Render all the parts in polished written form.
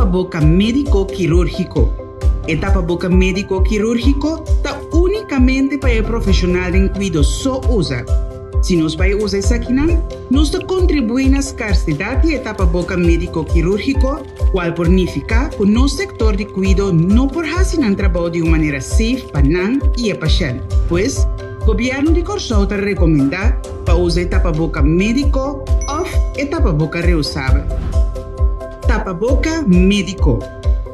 tapaboka médiko kirúrgiko. E tapaboka médiko kirúrgiko ta únikamente pa e profeshonal den kuido so usa. Si nos bai usa esakinan, nos ta kontribuí na skarsedat di e tapaboka médiko kirúrgiko, kual por nifiká ku nos sektor di kuido no por hasi nan trabou di un manera safe pa nan i e pashènt. Pues, Gobièrnu di Kòrsou ta rekomendá pa usa e tapaboka médiko òf e tapaboka reusabel. Tapaboka médiko.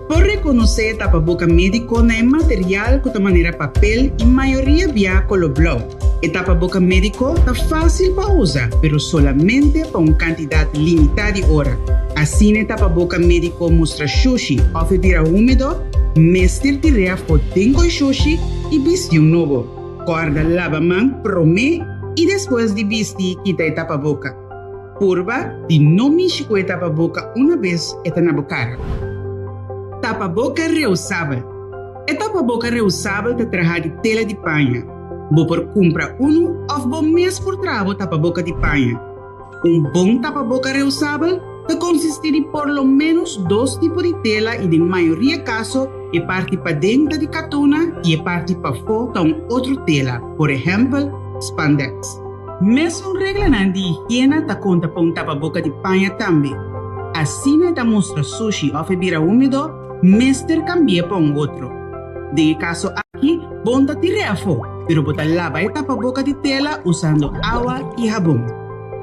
Por rekonosé e tapaboka médiko na e material ku ta manera papel i mayoria bia koló blou. E tapaboka médiko ta fásil pa usa, pero solamente pa un kantidat limitá di ora. Asina e tapaboka médiko mustra shushi òf e bira húmedo, mester tir'é afó den koi shushi i bisti un nobo. Kòrda laba man promé i despues di bisti kita e tapaboka. Purba di no mishi ku e tapaboka una bes e ta na bo kara. Tapaboka reusabel. E tapaboka reusabel ta traha di tela di paña. Bo por kumpra unu òf bo mes por traha bo tapaboka di paña. Un bon tapaboka reusabel ta konsistí di por lo ménos dos tipo di tela i den mayoria kaso e parti paden ta di katuna i e parti pafó ta un otro tela, por ehèmpel, spandex. Mesun reglanan di higiena ta konta pa un tapaboka di paña tambe. Asina e ta mustra sushi òf e bira húmedo, mester kambi'é pa un otro. Den e kaso aki, bo no ta tir'é afó, pero bo ta laba e tapaboka di tela usando awa i habon.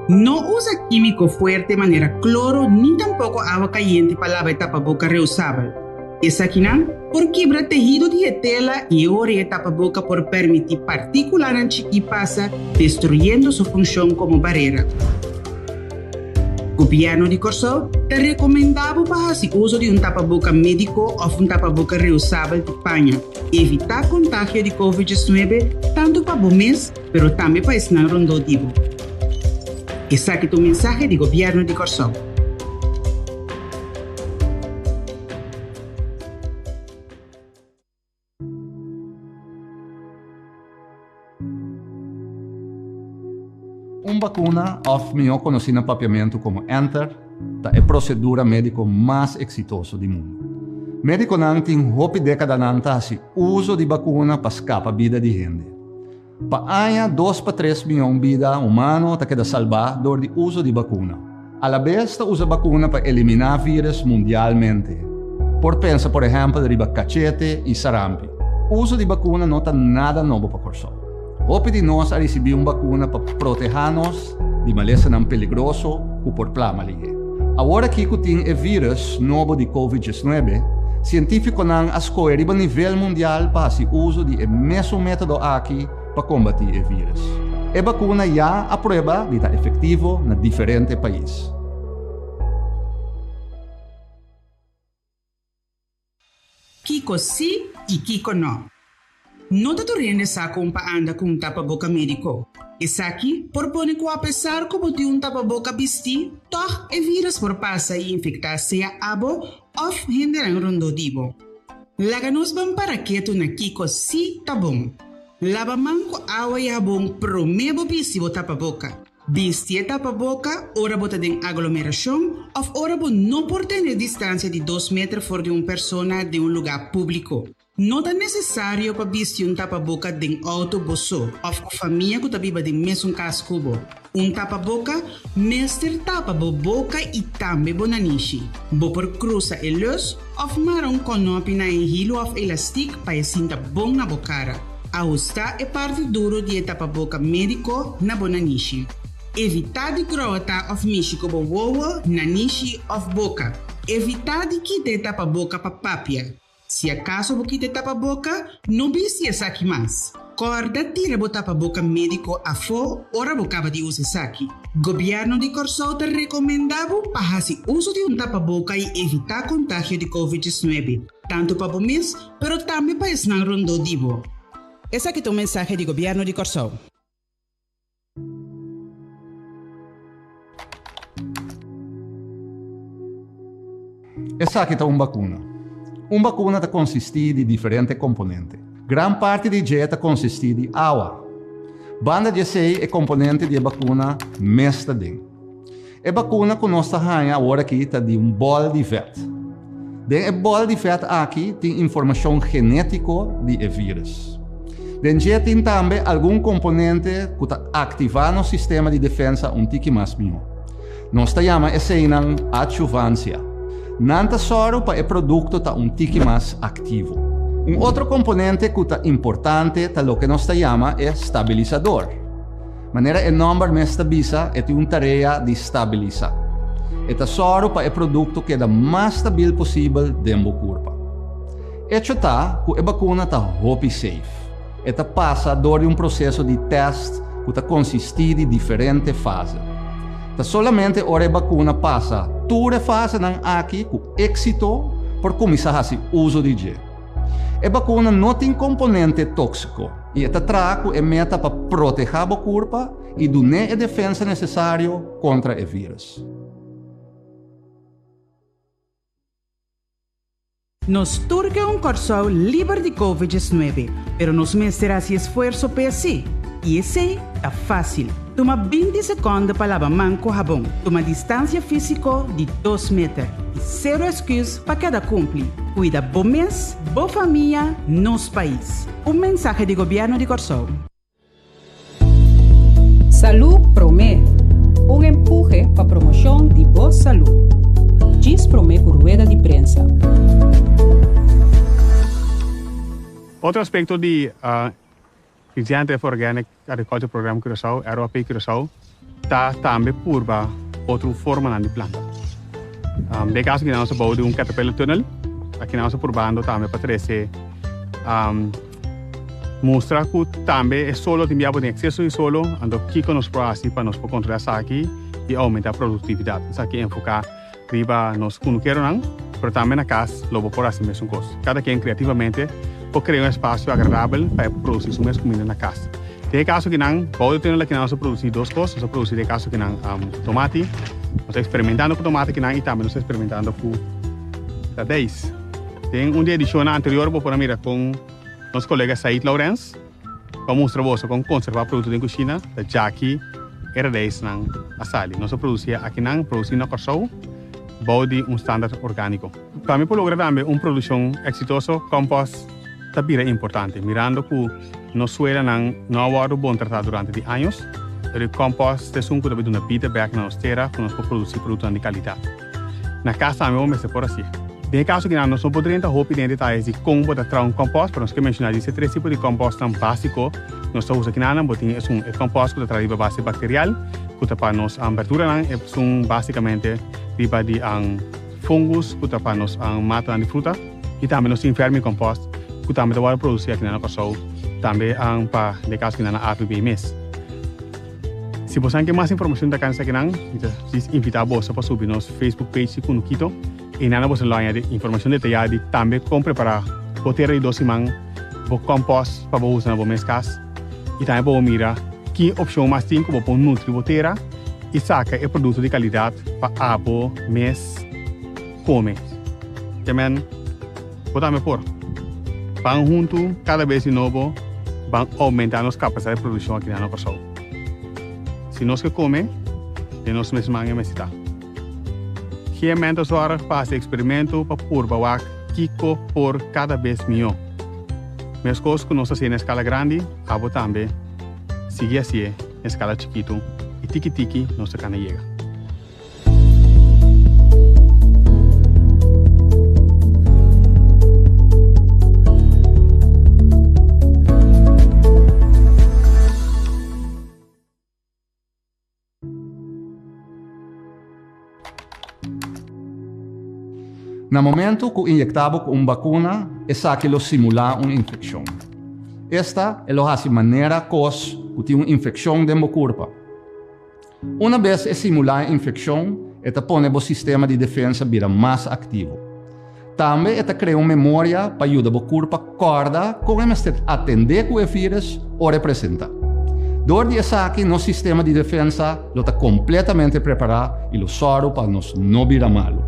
No usa kímiko fuerte manera kloro ni tampoko awa kayente pa laba e tapaboka reusabel. Esakinan por kibra tehido di e tela i e ora e tapaboka por permití partíkulanan chikí pasa, destruyendo su funshon komo barera. Gobièrnu di Kòrsou ta rekomendá bo pa hasi uso di un tapaboka médiko òf un tapaboka reusabel di paña. Evitá kontagio di Covid 19 tantu pa bo mes pero tambe pa esnan rondó di bo. Esaki ta un mensahe di Gobièrnu di Kòrsou. Un bakuna, òf mihó konosí na papiamentu komo enter, ta e prosedura médiko mas eksitoso di mundu. Médikonan tin hopi dékadanan ta hasi uso di bakuna pa skapa bida di hende. Pa aña, dos pa tres mion bida humano ta keda salbá dor di uso di bakuna. Alabes ta usa bakuna pa eliminá vírus mundialmente. Por pensa por ehèmpel riba kachete i sarampi. Uso di bakuna no ta nada nobo pa Kòrsou. Hopi di nos a risibí un bakuna pa protehá nos di malesanan peligroso ku por plama lihé. Awor aki ku tin e vírus nobo di Covid 19, sientífikonan a skohe riba nivel mundial pa hasi uso di e mesun método aki pa kombatí e vírus. E bakuna ya a prueba di ta efektivo na diferente pais. Kiko sí i kiko no. No ta tur hende sa kon pa anda ku un tapaboka médiko. Esaki por pone ku apesar ku bo tin un tapaboka bistí, tòg e vírus por pasa i infektá sea abo òf hendenan rondó di bo. Laga nos ban para ketu na kiko sí ta bon. Laba man ku awa i habon promé bo bisti bo tapaboka. Bisti e tapaboka ora bo ta den aglomerashon òf ora bo no por tene distansia di dos meter for di un persona den un lugá públiko. No ta nesesario pa bisti un tapaboka den outo bo so òf ku famia ku ta biba den mesun kas ku bo. Un tapaboka mester tapa bo boka i tambe bo nanishi. Bo por krusa e lus òf mara un kònòpi na e hilu òf elastik pa e sinta bon na bo kara. Ahustá e parti duro di e tapaboka médiko na bo nanishi. Evitá di grota òf mishi ku bo wowo, nanishi òf boka. Evitá di kita e tapaboka pa papia. Si akaso bo kita e tapaboka, no bisti esaki mas. Kòrda tira bo tapaboka médiko afó ora bo kaba di usa esaki. Gobièrnu di Kòrsou ta rekomendá bo pa hasi uso di un tapaboka i evitá kontagio di Covid 19, tantu pa bo mes pero tambe pa esnan rondó di bo. Esaki ta un mensahe di Gobièrnu di Kòrsou. Esaki ta un bakuna. Un bakuna ta konsistí di diferente komponente. Gran parti di dje ta konsistí di awa. Banda di esei e komponente di e bakuna mes ta den. E bakuna ku nos ta haña awor aki ta di un bòl di vèt. Den e bòl di vèt aki tin informashon genétiko di e vírùs. Den dje tin tambe algun komponente ku ta aktivá nos sistema di defensa un tiki mas mihó. Nos ta yama eseinan adjuvansia. Nan ta sòru pa e produkto ta un tiki mas aktivo. Un otro komponente ku ta importante ta loke nos ta yama e stabilisador. Manera e nòmber mes ta bisa, e tin un tarea di stabilisá. E ta sòru pa e produkto keda mas stabil posibel den bo kurpa. Echo ta ku e bakuna ta hopi safe. E ta pasa dor di un proseso di tèst ku ta konsistí di diferente fase. Ta solamente ora e bakuna pasa tur e fasenan aki ku éksito por kuminsá hasi uso di dje. E bakuna no tin komponente tóksiko i e ta traha ku e meta pa protehá bo kurpa i dun'é e defensa nesesario kontra e vírùs. Nos tur ke un Kòrsou liber di Covid 19, pero nos mester hasi esfuerso p'e sí. I esei ta fásil. Tuma 20 sekònde pa laba man ku habon, tuma distansia físiko di 2 meter i sero esküs pa keda kumpli. Kuida bo mes, bo famia, nos pais. Un mensahe di Gobièrnu di Kòrsou. Salú Promé, un empuhe pa promoshon di bo salú. Djis promé ku rueda di prensa. Otro aspecto di Regenerative Organic Agriculture Program Curaçao, ROAP Curaçao, ta tambe purba otro formanan di planta. Den e caso aki nos a bou di un caterpillar tunnel, aki nos a purbando tambe pa trece Mustra ku tambe e solo tin bia bo tin ekseso di solo, anto kiko nos por hasi pa nos por kontrolá esaki i oumentá produktividat. Esaki enfoká riba nos kunukeronan, pero tambe na kas lo bo por hasi mesun kos. Kada ken kreativamente por krea un espasio agradabel pa e por produsí su mes kuminda na kas. Den e kaso kinan, bou di tunnel akinan nos a produsí dos kos, nos a produsí den e kaso kinan tomati, nos ta eksperimentando ku tomati kinan i tambe nos ta eksperimentando ku radijs. Den un di edishonnan anterior bo por a mira kon nos kolega Said Laurens pa mustra boso kon konservá produkto den kushina ta djaki e radijsnan a sali. Nos a produsí akinan, produsí na Kòrsou bou di un standard orgániko. Pa mi por logra tambe un produkshon eksitoso, kòmpòst ta bira importante. Mirando ku nos suelanan no a wòrdu bon tratá durante di años, pero e kòmpòst ta esun ku ta bai duna bida bèk na nos tera ku nos por produsí produktonan di kalidat. Na kas tambe bo mester por hasié. Den e kaso kinan nos no por drenta hopi den e detayes di kon bo ta traha un kòmpòst, pero nos ke menshoná di e tres tipo di kòmpòstnan básiko nos ta usa kinanan. Bo tin esun e kòmpòst ku ta traha riba base bakterial, ku ta pa nos berduranan, esun básikamente riba di fungus ku ta pa nos matanan di fruta, i tambe nos tin vermicompost ku tambe ta wòrdu produsí akinan na Kòrsou, tambe pa den e kaso kinan na AVB mes. Si bosan ke mas informashon ta kansa kinan, mi ta djis invitá boso pa subi nos Facebook page di Kunukito. Einan boso lo haña informashon detayá di tambe kon prepará bo tera di dos siman, bo kòmpòst pa bo usa na bo mes kas i tambe pa bo mira ki opshon mas tin ku bo por nutri bo tera i saka e produkto di kalidat pa abo mes kome. Te men, bo tambe por. Ban huntu kada bes di nobo ban oumentá nos kapasidat di produkshon aki na Kòrsou. Si nos ke kome, den nos mes man e mester ta. Geen mentenzorg pa hasi eksperimento pa purba wak kiko por kada bes mihó. Meskos ku nos ta hasié na eskala grandi, abo tambe sigui hasié na eskala chikitu i tiki tiki nos ta kana yega. Na momento ku inyektá bo ku un bakuna, esaki lo simulá un infekshon. Esta e lo hasi manera kos ku tin un infekshon den bo kurpa. Una bes e simulá e infekshon, e ta pone bo sistema di defensa bira mas aktivo. Tambe e ta krea un memoria pa yuda bo kurpa kòrda kon e mester atendé ku e vírùs ora e presentá. Dor di esaki nos sistema di defensa lo ta kompletamente prepará i lo sòru pa nos no bira malu.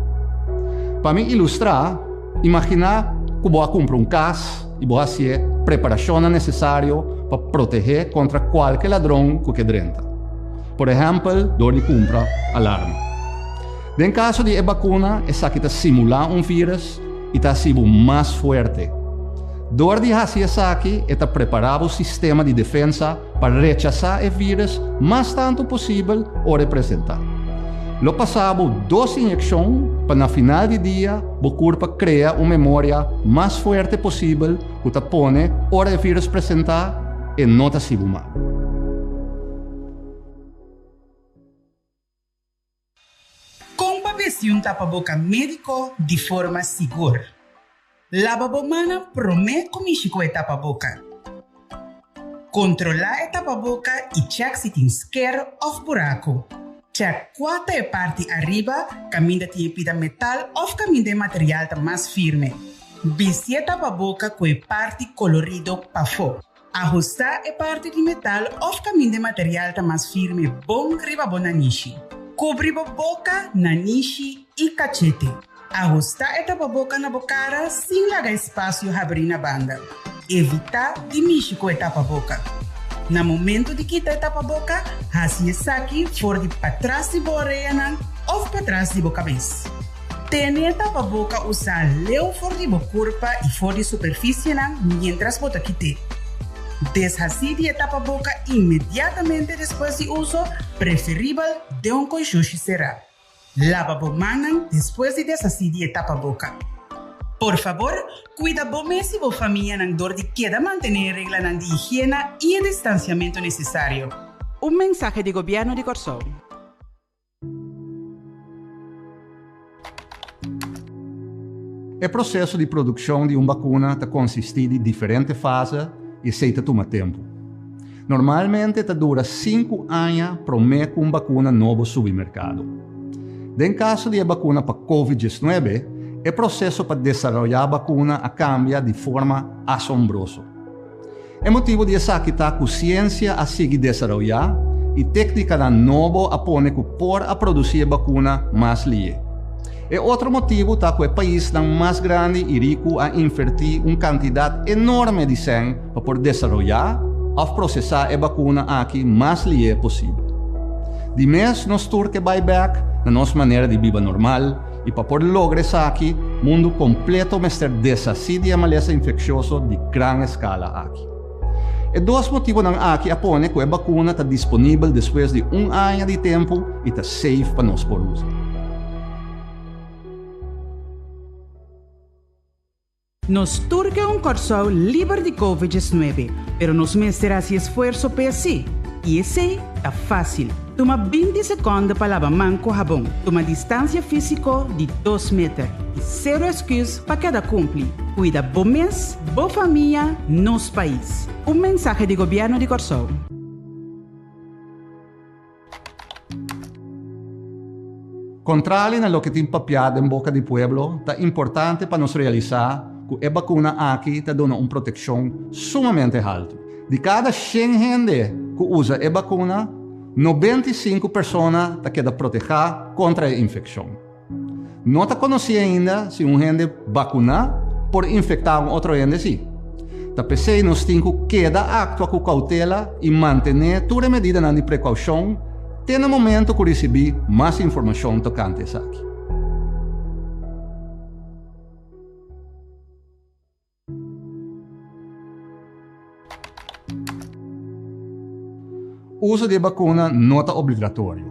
Pa mi ilustrá, imaginá ku bo a kumpra un kas i bo hasié preparashonnan nesesario pa protehé kontra kualke ladron ku ke drenta. Por ehèmpel dor di kumpra alarma. Den kaso di e bakuna esaki ta simulá un vírùs. i ta hasi bo mas fuerte. Dor di hasi esaki e ta prepará bo sistema di defensa pa rechasá e vírus mas tantu posibel ora e presentá. Lo pasa bo dos inyekshon pa na final di dia bo kurpa krea un memoria mas fuerte posibel ku ta pone ora e vírus presentá e no ta hasi bo mal. Kon pa bisti un tapaboka médiko di forma sigur? Laba bo mannan promé ku mishi ku e tapaboka. Kontrolá e tapaboka i chèk si tin sker òf buraku. Chèk kua ta e parti ariba kaminda tin e pida metal òf kaminda e material ta mas firme. Bisti e tapaboka ku e parti kolorido pafó. Ahustá e parti di metal òf kaminda e material ta mas firme bon riba bo nanishi. Kubri bo boka, nanishi i kachete. Ahustá e tapaboka na bo kara sin laga espasio habrí na banda. Evitá di mishi ku e tapaboka. Na momentu di kita e tapaboka, hasi esaki for di patras di bo oreanan òf patras di bo kabes. Tene e tapaboka usá leu for di bo kurpa i for di superfisienan miéntras bo ta kit'é. Deshasí di e tapaboka inmediatamente despues di uso, preferibel den un konshushi será. Laba bo mannan despues di deshasí di e tapaboka. Por fabor, kuida bo mes i bo famianan dor di keda mantené e reglanan di higiena i e distansiamentu nesesario. Un mensahe di Gobièrnu di Kòrsou. E proseso di produkshon di un bakuna ta konsistí di diferente fase i esei ta tuma tempu. Normalmente ta dura sinku aña promé ku un bakuna nobo subi merkado. Den kaso di e bakuna pa Covid diesnuebe, e proseso pa desaroyá bakuna a kambia di forma asombroso. E motibu di esaki ta ku siensia a sigui desaroyá i téknikanan nobo a pone ku por a produsí e bakuna mas lié. E otro motibu ta ku e paisnan mas grandi i riku a invertí un kantidat enorme di sèn pa por desaroyá òf prosesá e bakuna aki mas lié posibel. Di mes nos tur ke bai bèk na nos manera di biba normal i pa por logra esaki mundu kompleto mester deshasí di e malesa infekshioso di gran eskala aki. E dos motibunan aki a pone ku e bakuna ta disponibel despues di un aña di tempu i ta safe pa nos por usa. Nos tur ke un Kòrsou liber di Covid 19, pero nos mester hasi esfuerso p'e-sí. I esei ta fásil. Tuma 20 sekònde pa laba man ku habon, tuma distansia físiko di 2 meter i sero esküs pa keda kumpli. Kuida bo mes, bo famia, nos pais. Un mensahe di Gobièrnu di Kòrsou. Kontrali na loke tin papiá den boka di pueblo, ta importante pa nos realisá ku e bakuna aki ta duna un protekshon sumamente haltu. Di kada shen hende ku usa e bakuna, 95 persona ta keda protehá kontra e infekshon. No ta konosí ainda si un hende bakuná por infektá un otro hende sí. Ta p'esei nos tin ku keda aktua ku koutela i mantené tur e medidanan di prekoushon te na momento ku risibí mas informashon tokante esaki. Uso di e bakuna no ta obligatorio,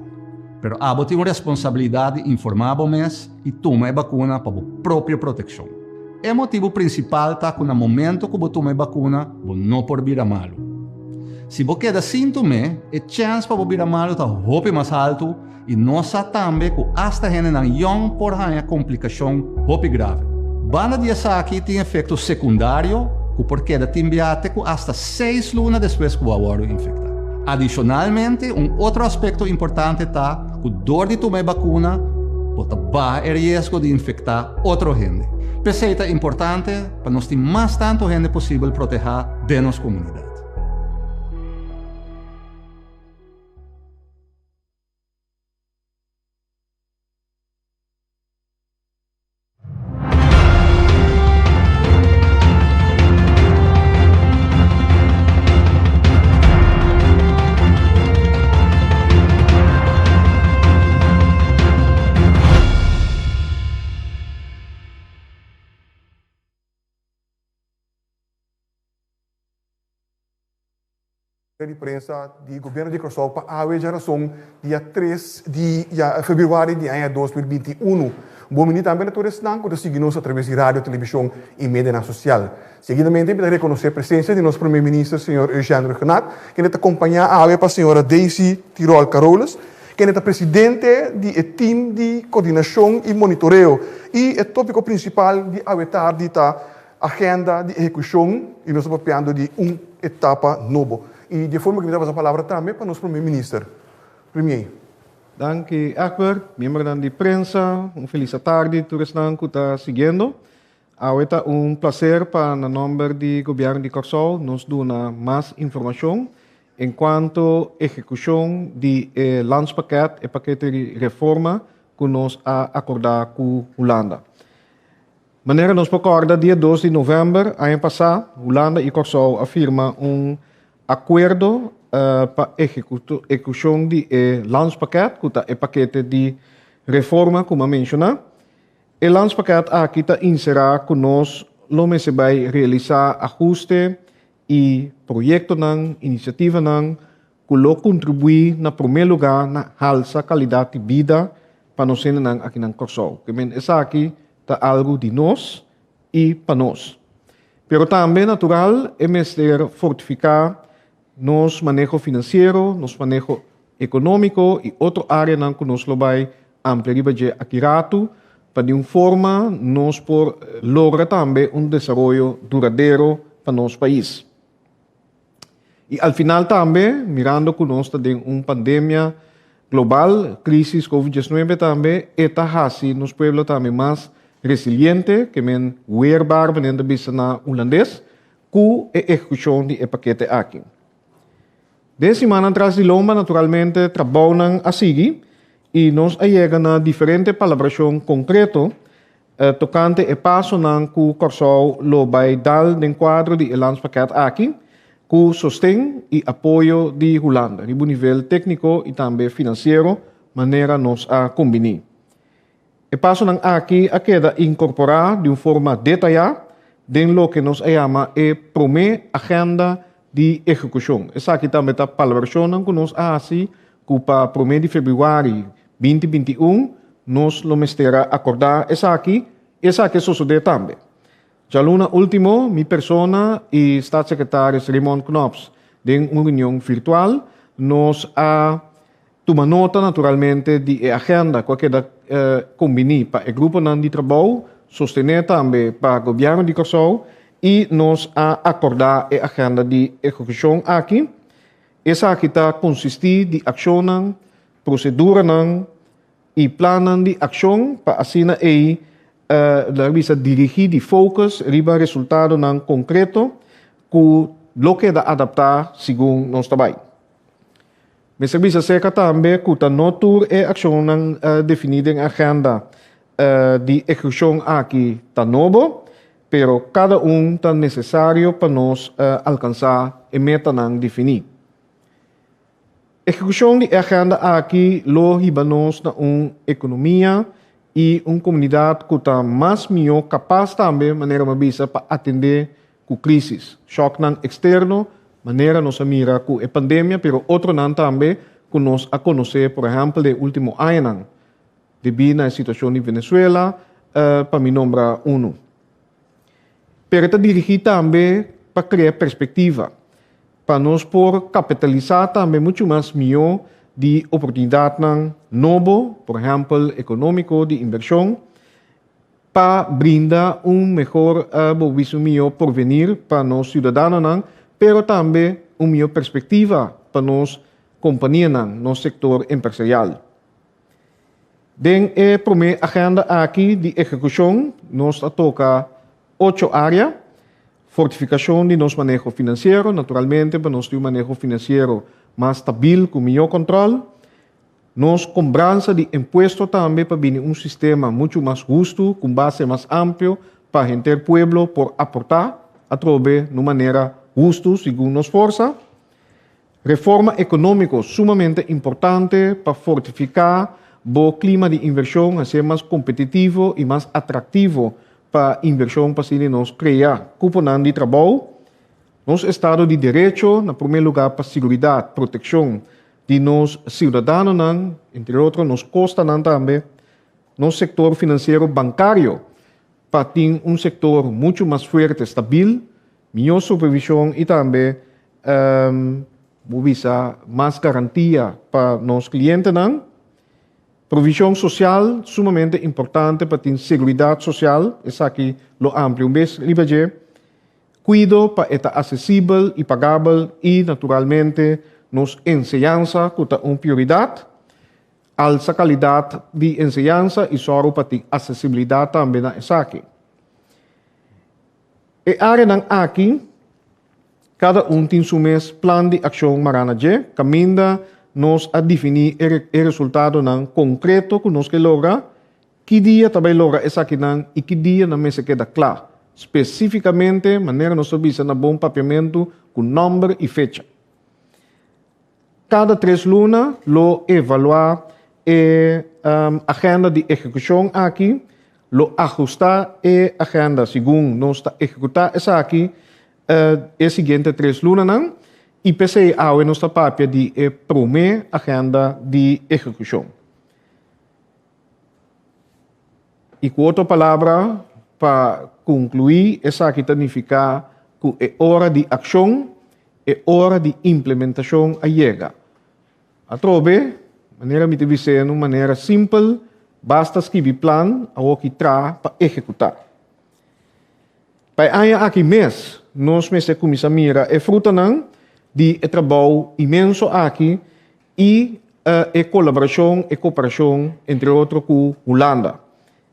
pero abo tin un responsabilidat di informá bo mes i tuma e bakuna pa bo propio protekshon. E motibu prinsipal ta ku na momento ku bo tuma e bakuna bo no por bira malu. Si bo keda sin tum'é, e chèns pa bo bira malu ta hopi mas haltu I nos sa tambe ku asta hendenan yòn por haña komplikashon hopi grave. Banda di esaki tin efekto sekundario ku por keda tin bia te ku asta seis luna despues ku bo a wòrdu infektá. Adishonalmente, un otro aspekto importante ta ku dor di tuma e bakuna bo ta baha e riesgo di infektá otro hende. P'esei ta importante pa nos tin mas tantu hende posibel protehá den nos komunidat. Di prensa di Gobierno di Kòrsou pa awe djarason dia tres di febrüari di aña 2021. Bon bini tambe na tur esnan ku ta sigui nos atraves di radio, televishon i medianan sosial. Seguidamente mi ta rekonosé presensia di nos Prome Minister señor Eugène Rhuggenaath, kende ta kompañá awe pa señora Daisy Tirol Carolus, kende ta presidente di e tim di kordinashon i monitoreo. I e tópiko prinsipal di awe tardi ta Agenda di ehekushon i nos ta papiando di un etapa nobo. I di e forma ku mi ta pasa palabra tambe pa nos Prome Minister. Premier. Danki Egbert, miembronan di prensa, un felis atardi tur esnan ku ta siguiendo. Awe ta un plaser pa na nomber di Gobièrnu di Kòrsou nos duna mas informashon enkuanto ehekushon di e landspakket, e pakete di reforma ku nos a akordá ku Hulanda. Manera nos por kòrda dia 2 di novèmber aña pasá Hulanda i Kòrsou a firma un akuerdo pa ehekushon di e landspakket ku ta e pakete di reforma ku mi a menshoná. E landspakket aki ta inserá ku nos lo mester bai realisá ahuste i proyektonan, inisiativanan ku lo kontribuí na promé lugá na halsa kalidat di bida pa nos hendenan aki na Kòrsou. Ke men esaki ta algu di nos i pa nos. Pero tambe natural e mester fortifiká nos maneho finansiero, nos maneho ekonómiko i otro áreanan ku nos lo bai amplia riba dje aki ratu pa di un forma nos por logra tambe un desaroyo duradero pa nos pais. I al final tambe, mirando ku nos ta den un pandemia global, krisis covid 19 tambe, e ta hasi nos pueblo tambe mas resiliente, ke men weerbaar manera ta bisa na hulandes, ku e ehekushon di e pakete aki. Den simannan tras di lomba naturalmente trabounan a sigui i nos a yega na diferente palabrashon konkreto tokante e pasonan ku Kòrsou lo bai dal den kuadro di e landspakket aki ku sosten i apoyo di Hulanda riba un nivel tékniko i tambe finansiero manera nos a kumbiní. E pasonan aki a keda inkorporá di un forma detayá den loke nos a yama e promé agenda di ehekushon. Esaki tambe ta palabrashonnan ku nos a hasi ku pa promé di febrüari 2021 nos lo mester a akordá esaki i esaki a sosodé tambe. Djaluna último mi persona i Staatssecretaris Raymond Knops den un reunion virtual nos a tuma nota naturalmente di e agenda ku a keda kombiní pa e gruponan di trabou, sostené tambe pa Gobièrnu di Kòrsou i nos a akordá e agenda di ehekushon aki. Esaki ta konsistí di akshonnan, proseduranan i plannan di akshon pa asina ei laga bisa dirigí di focus riba resultadonan konkreto ku lo keda adaptá segun nos ta bai. Mester bisa serka tambe ku ta no tur e akshonnan definí den agenda di ehekushon aki ta nobo, pero kada un ta nesesario pa nos alkansá e metanan definí. Ehekushon di e agenda aki lo hiba nos na un ekonomia i un komunidat ku ta mas mihó kapas tambe, manera mi a bisa, pa atendé ku krísis, shòknan eksterno, manera nos a mira ku e pandemia, pero otronan tambe ku nos a konosé, por ehèmpel, den e último añanan, debí na e situashon di Venezuela, pa mi nombra unu. Pero e ta dirigí tambe pa krea perspektiva, pa nos por kapitalisá tambe muchu mas mihó di oportunidatnan nobo, por ehèmpel ekonómiko, di invershon, pa brinda un mehor bo bisa un mihó porvenir pa nos siudadanonan, pero tambe un mihó perspektiva pa nos kompanianan, nos sektor empresarial. Den e promé agenda aki di ehekushon nos a toka ocho área, fortifikashon di nos maneho finansiero, naturalmente pa nos tin un maneho finansiero mas stabil ku mihó kòntròl, Nos kombransa di impuesto tambe pa bini un sistema muchu mas hustu ku un base mas amplio pa henter pueblo por aportá atrobe na un manera hustu segun nos forsa. Reforma ekonómiko sumamente importante pa fortifiká bo klima di invershon hasié mas kompetitivo i mas atraktivo pa invershon pa asina nos krea kuponan di trabou. Nos estado di derecho, na promé lugá pa siguridat, protekshon di nos siudadanonan, entre otro nos kostanan tambe, nos sektor finansiero bankario pa tin un sektor muchu mas fuerte, stabil, mihó supervishon i tambe bo bisa mas garantia pa nos klientenan. Provishon sosial sumamente importante pa tin seguridat sosial, esaki lo amplia un bes riba dje. Kuido pa e ta asesibel i pagabel i naturalmente nos enseñansa ku ta un prioridat. Alsa kalidat di enseñansa i sòru pa tin asesibilidat tambe na esaki. E áreanan aki kada un tin su mes plan di akshon mará na dje, kaminda nos a definí e resultadonan konkreto ku nos ke logra, ki dia ta bai logra esakinan i ki dia nan mester keda kla, spesífikamente manera nos ta bisa na bon papiamentu ku nòmber i fecha. Kada tres luna lo evaluá e agenda di ehekushon aki, lo ahustá e agenda segun nos ta ehekutá esaki e siguiente tres lunanan i p'esei awe nos ta papia di e promé agenda di ehekushon. I ku otro palabra, pa konkluí esaki ta nifiká ku e ora di akshon, e ora di implementashon a yega. Atrobe, manera mi ta bis'é na un manera simpel, basta skibi plan, awoki traha pa ehekutá. Pa e aña aki mes, nos mester kuminsá mira e frutanan di e trabou inmenso aki i e kolaborashon, e koperashon entre otro ku Hulanda.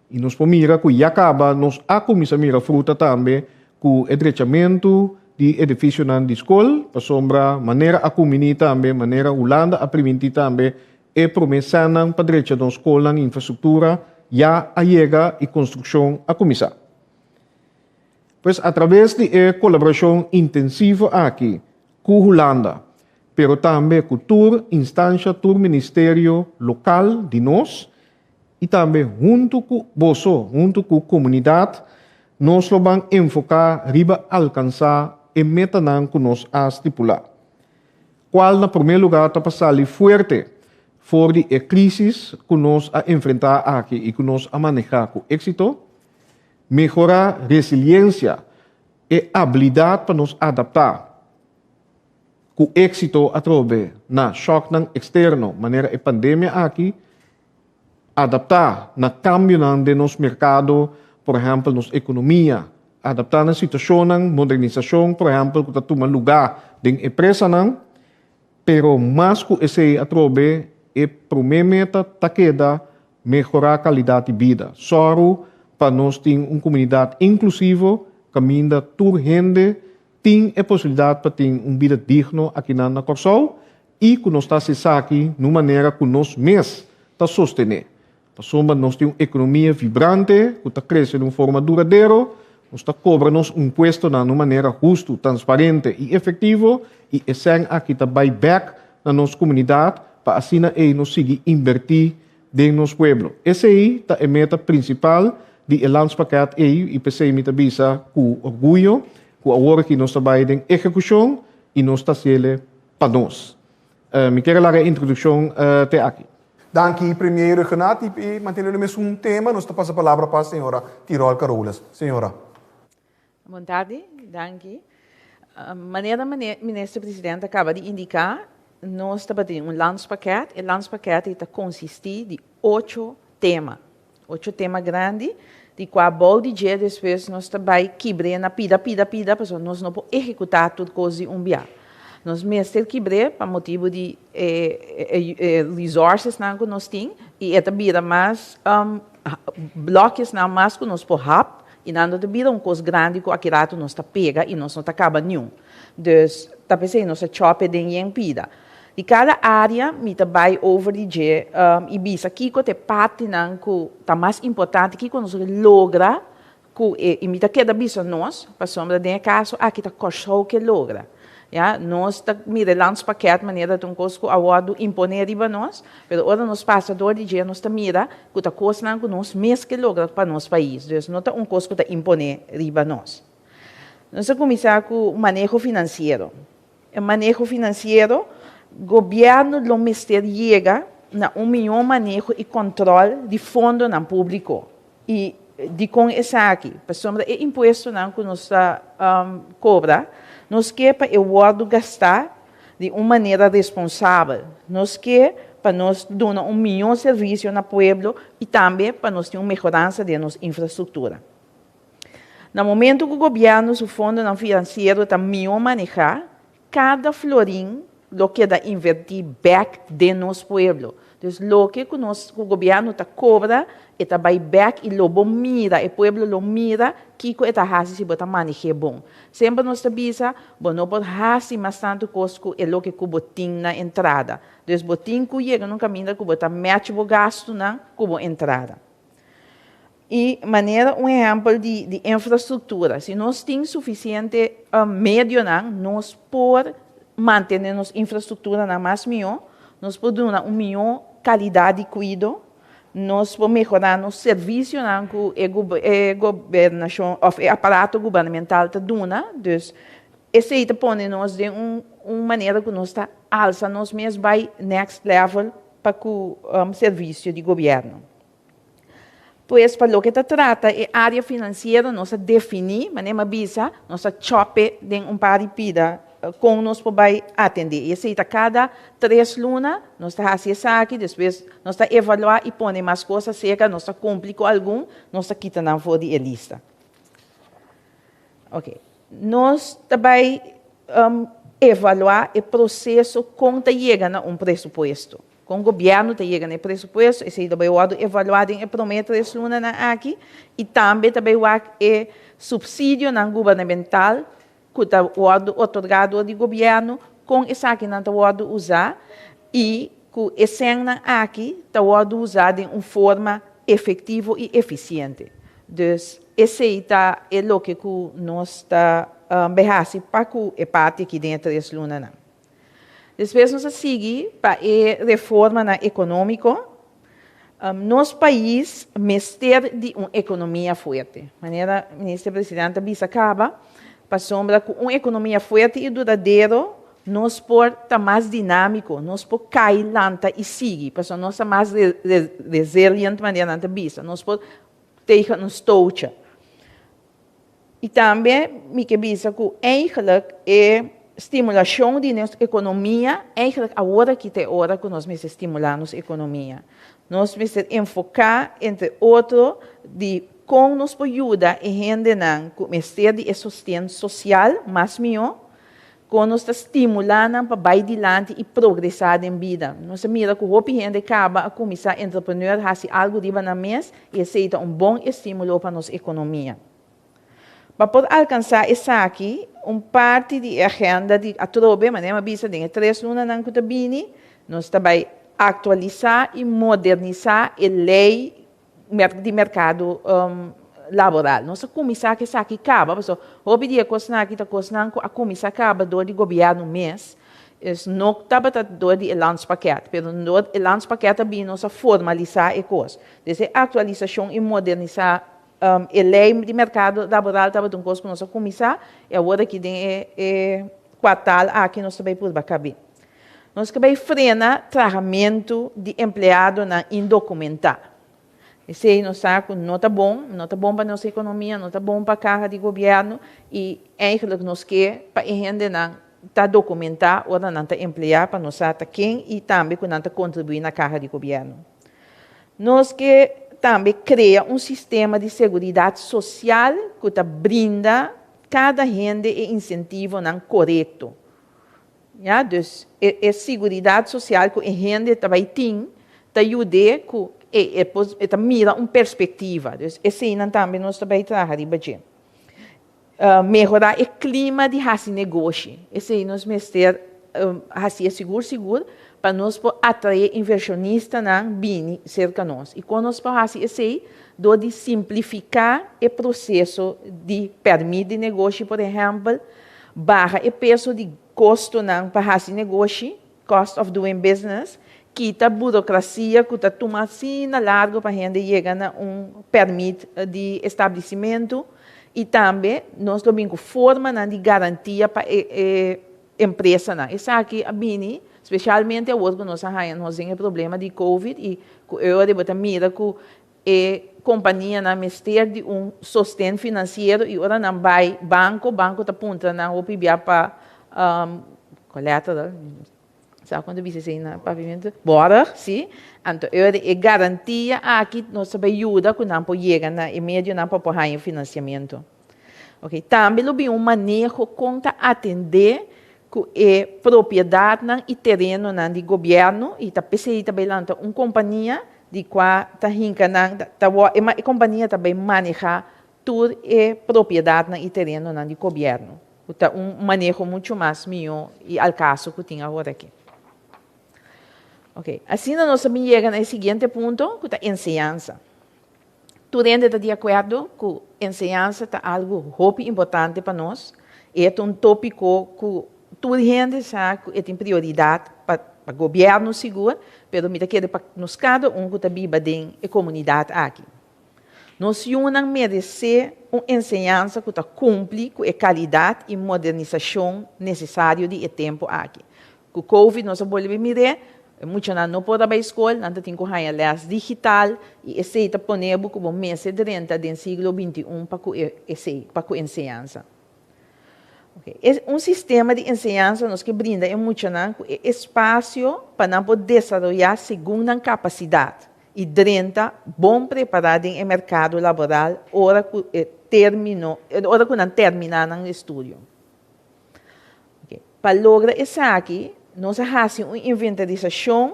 I nos por mira ku ya kaba nos a kuminsá mira fruta tambe ku e drechamentu di edifisionan di skol, pasobra manera a kuminí tambe, manera Hulanda a primintí tambe, e promé sènnan pa drecha nos skolnan i infrastruktura ya a yega i konstrukshon a kuminsá. Pues atraves di e kolaborashon intensivo aki ku Hulanda, pero tambe ku tur instansha, tur ministerio lokal di nos i tambe huntu ku boso, huntu ku komunidat, nos lo ban enfoká riba alkansá e metanan ku nos a stipulá. Kual na promé lugá ta pa sali fuerte for di e krísis ku nos a enfrentá aki i ku nos a manehá ku éksito, mehorá resiliensia, e abilidat pa nos adaptá ku éksito atrobe na shòknan eksterno manera e pandemia aki, adaptá na kambionan den nos merkado, por ehèmpel nos ekonomia, adaptá na situashonnan, modernisashon por ehèmpel ku ta tuma lugá den empresanan, pero mas ku esei atrobe e promé meta ta keda Mehorá kalidat di bida. Sòru pa nos tin un komunidat inklusivo kaminda tur hende tin e posibilidat pa tin un bida digno akinan na Kòrsou i ku nos ta hasi esaki na un manera ku nos mes ta sostené. Pasobra nos tin un ekonomia vibrante ku ta krese di un forma duradero, nos ta kobra nos impuestonan na un manera hustu, transparente i efektivo i e sèn aki ta bai bèk na nos komunidat pa asina ei nos sigui inbertí den nos pueblo. Esei ta e meta prinsipal di e landspakket ei i p'esei mi ta bisa ku orguyo ku awor aki nos ta bai den ehekushon i nos ta hasiele pa nos. Mi kier a laga e introdukshon te aki. Danki Premier Rhuggenaath i manteniendo e mesun tema nos ta pasa palabra pa señora Tirol Carolus. Señora. Bon tardi, danki. Manera Minister President a kaba di indiká, nos tabatin un landspakket. E landspakket ei ta konsistí di ocho tema, ocho tema grandi, di kua bou di dje despues nos ta bai kibr'é na pida, pida, pida, pasobra nos no por ehekutá tur kos di un bia. Nos mester kibr'é pa motibu di e resourcesnan ku nos tin i e ta bira mas blòkjesnan mas ku nos por hap I nan no ta bira un kos grandi ku aki ratu nos ta pega i nos no ta kaba niun. Dus, ta p'esei nos a chòp e den yen pida. Di kada área mi ta bai over di dje i bisa kiko ta e partinan ku ta mas importante, kiko nos logra ku e, i mi ta keda bisa nos, pasobra den e kaso aki ta Kòrsou ke logra. Ya, nos ta mira e landspakket manera ta un kos ku a wòrdu imponé riba nos, pero ora nos pasa dor di dje nos ta mira ku ta kosnan ku nos mes ke logra pa nos pais, dus no ta un kos ku ta imponé riba nos. Nos a kuminsá ku maneho finansiero. E maneho finansiero, gobièrnu lo mester yega na un mihó maneho i kòntròl di fondonan públiko. I dikon esaki? Pasobra e impuestonan ku nos ta kobra, nos ke pa e wòrdu gastá di un manera responsabel. Nos ke pa nos duna un mihó servisio na pueblo i tambe pa nos tin un mehoransa den nos infrastruktura. Na momento ku gobièrnu su fondonan finansiero ta mihó manehá, kada florin lo keda invertí bèk den nos pueblo. Dus loke ku nos ku gobièrnu ta kobra e ta bai bèk i lo bo mira, e pueblo lo mira kiko e ta hasi si bo ta maneh'é bon. Semper nos ta bisa, bo no por hasi mas tantu kos ku e loke ku bo tin na entrada. Dus bo tin ku yega na un kaminda ku bo ta match bo gastunan ku bo entrada. I manera un ehèmpel di di infrastruktura, si nos tin sufisiente medionan nos por mantené nos infrastrukturanan mas mihó, nos por duna un mihó kalidat di kuido, nos por mehorá nos servisionan ku e e gobernashon òf e aparato gubernamental ta duna. Dus esei ta pone nos den un un manera ku nos ta alsa nos mes bai next level pa ku servisio di gobièrnu. Pues pa loke ta trata e área finansiero nos a definí, manera mi a bisa, nos a chòp'e den un par di pida kon nos por bai atendé. I esei ta kada tres luna nos ta hasi esaki, despues nos ta evaluá i pone mas kos aserka, nos ta kumpli ku algun, nos ta kita nan for di e lista. Oke, nos ta bai evaluá e proseso kon ta yega na un presupuesto. Kon gobièrnu ta yega na e presupuesto, esei ta bai wòrdu evaluá den e promé tres lunanan aki i tambe ta bai wak e supsidionan gubernamental ku ta wòrdu otorgá dor di gobièrnu, kon esakinan ta wòrdu usá i ku e sènnan aki ta wòrdu usá den un forma efektivo i efisiente. Dus esei ta e loke ku nos ta bai hasi pa ku e parti aki den e tres lunanan. Despues nos a sigui pa e reformanan ekonómiko. Nos pais mester di un ekonomia fuerte. Manera Minister Presidente a bisa kaba, pasobra ku un ekonomia fuerte i duradero nos por ta mas dinámiko, nos por kai, lanta i sigui, pasobra nos ta mas resilient manera nan ta bisa, nos por tegen un stootje. I tambe mi ke bisa ku eigenlijk e stimulashon di nos ekonomia, eigenlijk awor aki ta e ora ku nos mester stimulá nos ekonomia. Nos mester enfoká entre otro di kon nos por yuda e hendenan ku mester di e sosten sosial mas mihó, Kon nos ta stimulá nan pa bai dilanti i progresá den bida? Nos a mira ku hopi hende kaba a kuminsá entrepreneur, hasi algu riba nan mes, i esei ta un bon estímulo pa nos ekonomia. Pa por alkansá esaki, un parti di e agenda di atrobe, manera mi a bisa, den e tres lunanan ku ta bini, nos ta bai aktualisá i modernisá e lei di merkado laboral. Nos a kuminsá ku esaki kaba, pasobra hopi di e kosnan aki ta kosnan ku a kuminsá kaba dor di gobièrnu mes, es no tabata dor di e landspakket, pero dor e landspakket a bini nos a formalisá e kos. Des e aktualisashon i modernisá e lei di merkado laboral tabata un kos ku nos a kuminsá i awor aki den e kuartal aki nos ta bai purba kab'é. Nos ke bai frena trahamentu di empleadonan indokumentá. Esei nos sa ku no ta bon, no ta bon pa nos ekonomia, no ta bon pa kaha di gobièrnu i eigentlik nos ke pa e hendenan ta dokumentá ora nan ta empleá pa nos sa ta ken i tambe ku nan ta kontribuí na kaha di gobièrnu. Nos ke tambe krea un sistema di seguridat sosial ku ta brinda kada hende e insentivonan korekto. Ya, dus e e siguridat sosial ku e hende ta bai tin ta yud'é ku e e por e ta mira un perspektiva. Dus eseinan tambe nos ta bai traha riba dje. Mehorá e klima di hasi negoshi. Esei nos mester hasié sigur sigur pa nos por atraé invershonistanan bini serka nos. I kon nos por hasi esei? Dor di simplifiká e proseso di pèrmit di negoshi, por ehèmpel, Baha e peso di kostonan pa hasi negoshi, cost of doing business, kita burokrasia ku ta tuma asina largu pa hende yega na un pèrmit di establisimentu. I tambe nos lo bin ku formanan di garantia pa e e empresanan. Esaki a bini spesialmente awor ku nos a haña nos den e problema di covid i ku e ora bo ta mira ku e kompanianan mester di un sosten finansiero i ora nan bai banko, banko ta puntra nan hopi bia pa collateral, Sa kon ta bisa esei na papiamentu? Borg, si. Anto e ora e garantia aki nos ta bai yuda ku nan por yega na e medionan pa por haña finansiamentu. Oke, tambe lo bin un maneho kon ta atendé ku e propiedatnan i terenonan di gobièrnu i ta p'esei ta bai lanta un kompania di kua ta hinka nan, ta e kompania ta bai manehá tur e propiedatnan i terenonan di gobièrnu, ku ta un maneho muchu mas mihó i al kaso ku tin awor aki. Oke, asina nos ta bin yega na e siguiente punto, ku ta enseñansa. Tur hende ta di akuerdo ku enseñansa ta algu hopi importante pa nos, e ta un tópiko ku tur hende sa ku e tin prioridat pa pa gobièrnu sigur, pero mi ta kere pa nos kada un ku ta biba den e komunidat aki. Nos yunan meresé un enseñansa ku ta kumpli ku e kalidat i modernisashon nesesario di e tempu aki. Ku Covid nos a bolbe mir'é, e muchanan no por a bai skol, nan ta tin ku haña lès digital i esei ta pone bo ku bo mester drenta den siglo 21 pa ku esei, pa ku enseñansa. E un sistema di enseñansa nos ke brinda e muchanan ku e espasio pa nan por desaroyá segun nan kapasidat i drenta bon prepará den e merkado laboral ora ku e termino ora ku nan terminá nan estudio. Pa logra esaki nos a hasi un inventarisashon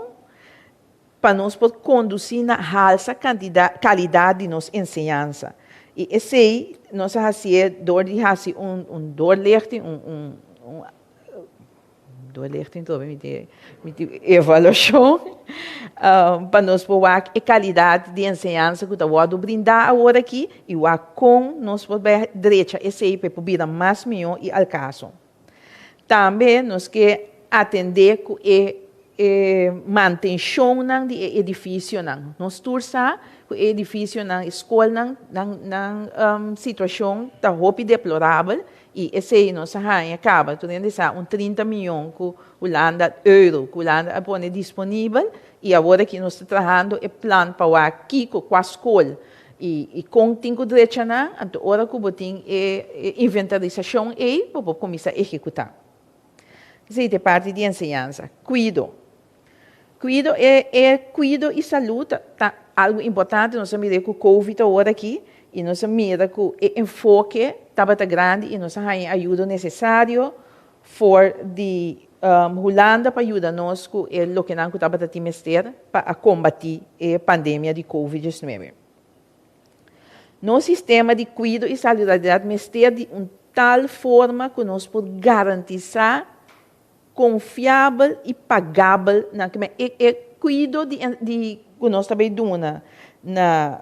pa nos por kondusí na halsa kantidat kalidat di nos enseñansa. I esei nos a hasié dor di hasi un un doorlichting, un un un doorlichting tobe mi tin mi tin evaluashon pa nos por wak e kalidat di enseñansa ku ta wòrdu brindá awor aki i wak kon nos por bai drecha esei pa e por bira mas mihó i al kaso. Tambe nos ke atendé ku e e mantenshonnan di e edifisionan. Nos tur sa ku e edifisionan, e skolnan, nan nan situashon ta hopi deplorabel i esei nos a haña kaba tur hende sa un 30 mion ku Hulanda, euro ku Hulanda a pone disponibel i awor aki nos ta trahando e plan pa wak kiko, kua skol I kon tin ku drecha nan, anto ora ku bo tin e inventarisashon ei, bo por kuminsá ehekutá. Esei ta e parti di enseñansa. Kuido. Kuido, e e kuido i salú ta ta algu importante. Nos a mira ku Covid awor aki i nos a mira ku e enfoke tabata grandi i nos a haña e ayudo nesesario for di Hulanda pa yuda nos ku e lokenan ku tabata tin mester pa a kombatí e pandemia di Covid 19. Nos sistema di kuido i saludabilidat mester di un tal forma ku nos por garantisá konfiabel i pagabel na e e kuido di di ku nos ta bai duna na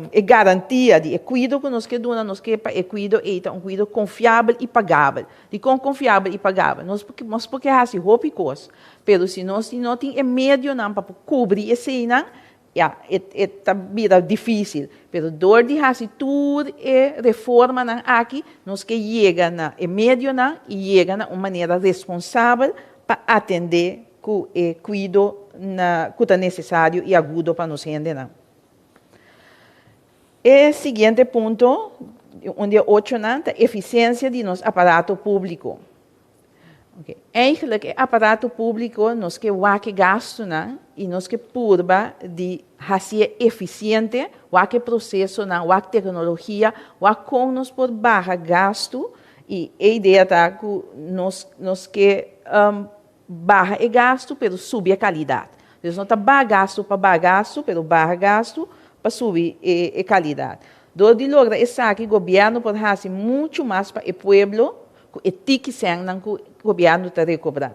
E garantia di e kuido ku nos ke duna, nos ke pa e kuido ei ta un kuido konfiabel i pagabel. Dikon konfiabel i pagabel? Nos por nos por ke hasi hopi kos, pero si nos no tin e medionan pa por kubri eseinan, ya, e e ta bira difísil. Pero dor di hasi tur e reformanan aki, nos ke yega na e medionan i yega na un manera responsabel pa atendé ku e kuido na ku ta nesesario i agudo pa nos hendenan. E siguiente punto, un di e ochonan, ta eficiencia di nos aparato publico. Okay. Eigenlijk e aparato publico nos ke wak e gastunan y nos ke purba di hacié eficiente, wak e procesonan, wak tecnologia, wak con nos por baha gastu y e idea ta cu nos nos ke um, Baha e gastu pero subi e kalidat. Dus no ta baha gastu pa baha gastu, pero baha gastu pa subi e kalidat. Dor di logra esaki gobièrnu por hasi muchu mas pa e pueblo ku e tiki sènnan ku gobièrnu ta rekobrá.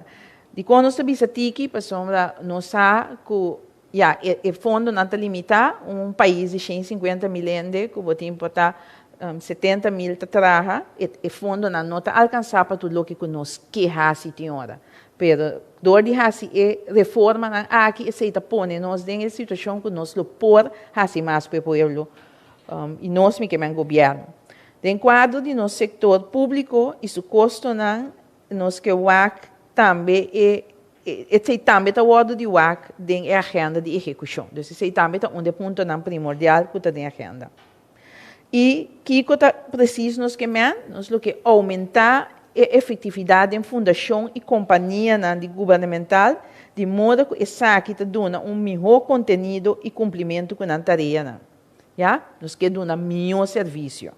Dikon nos ta bisa tiki? Pasobra nos sa ku ya e fondonan ta limitá, un pais di 150 mil hende ku bo tin por ta 70 mil ta traha, e fondonan no ta alkansá pa tur loke ku nos ke hasi tin ora. Pero dor di hasi e reformanan aki esei ta pone nos den e situashon ku nos lo por hasi mas ku e pueblo i nos mi ke men gobièrnu. Den kuadro di nos sektor públiko i su kostonan, nos ke wak tambe e esei tambe ta wòrdu di wak den e agenda di ehekushon. Dus esei tambe ta un di e puntonan primordial ku ta den agenda. I kiko ta presis nos ke men? Nos lo ke oumentá e efektividat den fundashon i kompanianan di gubernamental di moda ku esaki ta duna un mihó kontenido i kumplimentu ku nan tareanan. Ya, nos ke duna mihó servisio.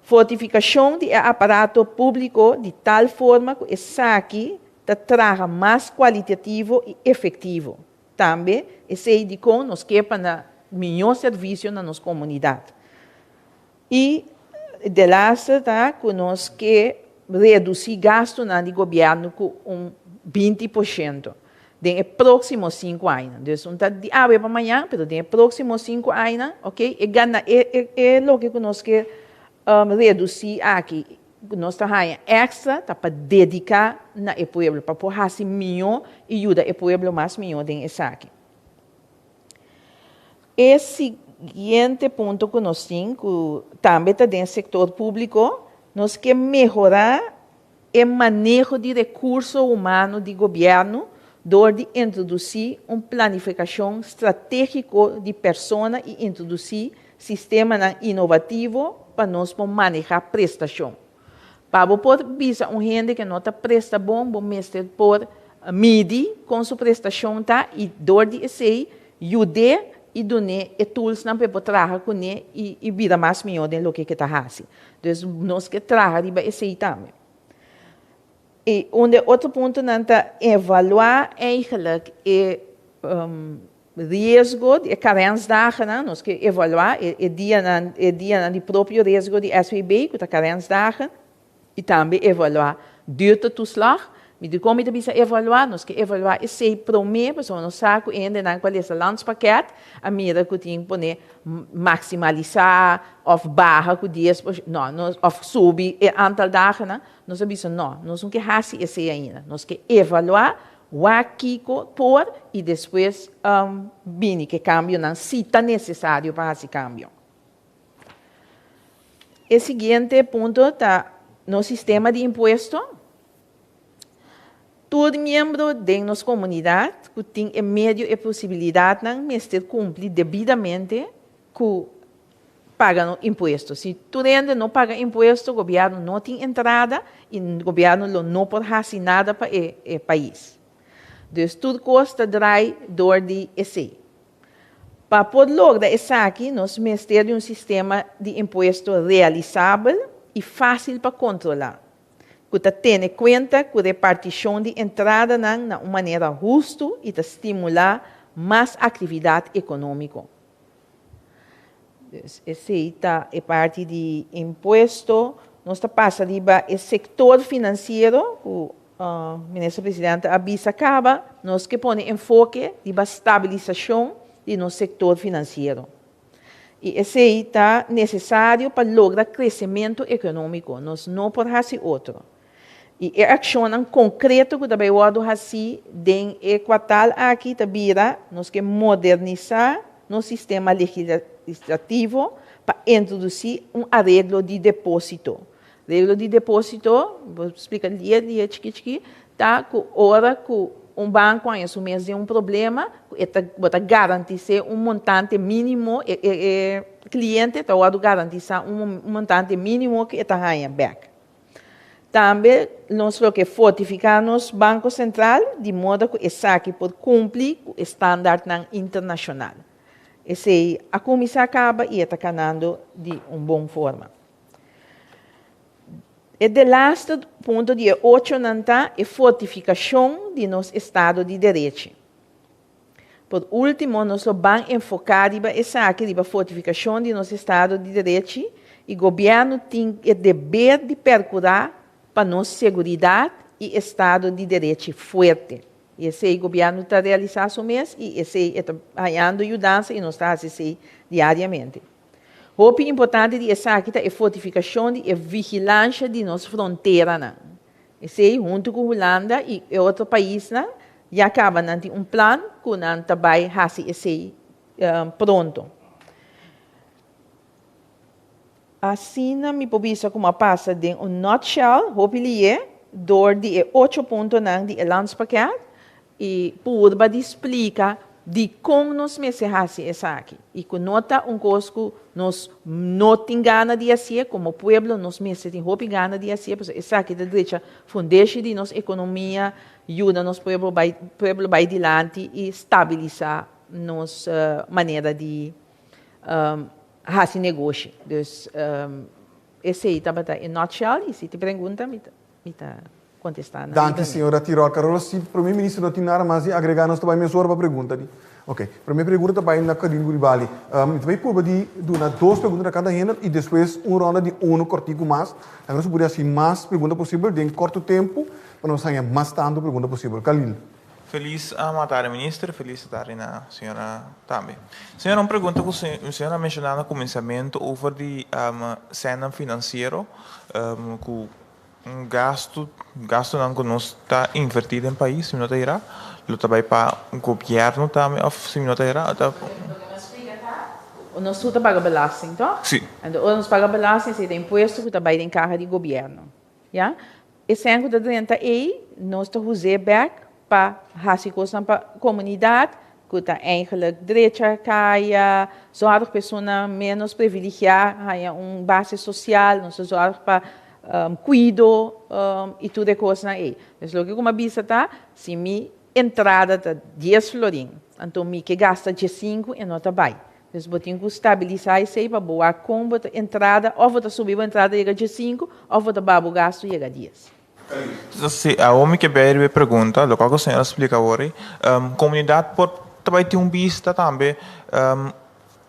Fortifikashon di e aparato públiko di tal forma ku esaki ta traha mas kualitativo i efektivo. Tambe esei dikon nos ke pa na mihó servisio na nos komunidat. I delaster ta ku nos ke redusí gastunan di gobièrnu ku un 20% den e próksimo 5 añanan. Dus un ta di awe pa mañan, pero den e próksimo 5 añanan, ok, e gana e e e loke ku nos ke redusí aki, ku nos ta haña èkstra ta pa dediká na e pueblo, pa por hasi mihó i yuda e pueblo mas mihó den esaki. E siguiente punto ku nos tin, ku tambe ta den sektor públiko, nos ke mehorá e maneho di rekurso humano di gobièrnu dor di introdusí un planifikashon stratégiko di persona i introdusí sistemanan inovativo pa nos por manehá prestashon. Pa bo por bisa un hende ke no ta presta bon, bo mester por midi kon su prestashon ta i dor di esei yud'é i dun'é e toolsnan pa e por traha kuné i bira mas mihó den loke ke ta hasi. Dus nos ke traha riba esei tambe. I un di e otro puntonan ta evaluá eigenlijk e riesgo di e karensdagennan, nos ke evaluá e dianan e dianan di propio riesgo di SVB ku ta karensdagen i tambe evaluá duurtetoeslag. Mi dikon mi ta bisa evaluá? Nos ke evaluá esei promé pasobra nos sa ku e hendenan ku a lesa landspakket a mira ku tin pone maksimalisá òf baha ku dies por no nos òf subi e aantal dagennan. Nos a bisa no, nos no ke hasi esei ainda. Nos ke evaluá Wak kiko por i despues bini ku e kambionan si ta nesesario pa hasi kambio. E siguiente punto ta nos sistema di impuesto. Tur miembro den nos komunidat ku tin e medio e posibilidatnan mester kumpli debidamente ku paga impuesto. Si tur hende no paga impuesto, gobièrnu no tin entrada i gobièrnu lo no por hasi nada pa e e pais. Dus tur kos ta drai dor di esei. Pa por logra esaki nos mester di un sistema di impuesto realisabel i fásil pa kontrolá, ku ta tene kuenta ku repartishon di entradanan na un manera hustu i ta stimulá mas aktividat ekonómiko. Dus esei ta e parti di impuesto. Nos ta pasa riba e sektor finansiero ku Minister Presidente a bisa kaba. Nos ke pone enfoke riba stabilisashon di nos sektor finansiero. I esei ta nesesario pa logra kresementu ekonómiko. Nos no por hasi otro. I e akshonnan konkreto ku ta bai wòrdu hasí den e kuartal aki ta bira, nos ke modernisá nos sistema legislativo pa introdusí un areglo di depósito. Areglo di depósito, bo splika lie lie chiki chiki, ta ku ora ku un banko haña su mes den un problema, ku e ta bo ta garantis'é un montante mínimo, e e kliente ta wòrdu garantisá un montante mínimo ku e ta haña bèk. Tambe nos lo ke fortifiká nos Banko Sentral di moda ku esaki por kumpli ku e standaardnan internashonal. Esei a kuminsá kaba i e ta kanando di un bon forma. E delaste punto di e ochonan ta e fortifikashon di nos estado di derechi. Por último, nos lo ban enfoká riba esaki, riba fortifikashon di nos estado di derechi i gobièrnu tin e deber di perkurá pa nos seguridat i estado di derechi fuerte. I esei gobièrnu ta realisá su mes i esei e ta hañando yudansa i nos ta hasi esei diariamente. Hopi importante di esaki ta e fortifikashon di e vigilansha di nos fronteranan. Esei huntu ku Hulanda i e otro paisnan ya kaba nan tin un plan ku nan ta bai hasi esei pronto. Asina mi por bisa ku mi a pasa den un nutshell hopi lié dor di e ocho puntonan di e landspakket i purba di splika dikon nos mester hasi esaki i ku no ta un kos ku nos no tin gana di hasié, komo pueblo nos mester tin hopi gana di hasié pasobra esaki ta drecha fundeshi di nos ekonomia, yuda nos pueblo bai pueblo bai dilanti i stabilisá nos manera di hasi negoshi. Dus esei tabata e nutshell i si tin pregunta mi ta mi ta kontestá nan Danki libremente. señora Tirol. Carlos, si Prome Minister no tin nada mas di agrega nos ta bai mesora pa pregunta di. Ok, prome pregunta ta bai na Khalil Guribali. Mi ta bai purba di duna dos pregunta na kada hende i despues un ronda di uno kortiku mas. Laga nos por hasi mas pregunta posibel den korto tempu pa nos haña mas tantu pregunta posibel. Khalil. Felis tardi minister, felis tardi na señora tambe. Señora un pregunta ku señora a menshoná na kuminsamentu over di sènnan finansiero ku un gastu, gastunan ku nos ta invertí den pais si mi no ta erá lo ta bai pa gobièrnu tambe òf si mi no ta erá ta. Nos tur ta paga belasting tòg? Si. Anto ora nos paga belasting esei ta impuesto ku ta bai den kaha di gobièrnu. Ya. E sèn ku ta drenta ei, nos ta huz'é bèk pa hasi kosnan pa komunidat, ku ta eigenlijk drecha kaya, zòrg pa esunnan ménos previligiá haña un base sosial, nos ta zòrg pa kuido i tur e kosnan ei. Dus loke ku mi a bisa ta, si mi entrada ta dies florin, anto mi ke gasta diesinku e no ta bai. Dus bo tin ku stabilisá esei pa bo wak kon bo ta entrada, òf bo ta subi bo entrada yega diesinku, òf bo ta baha bo gastu yega dies. Si, awor mi ke bai riba e pregunta, lokual ku señor a splika awor ei, komunidat por ta bai tin un bista tambe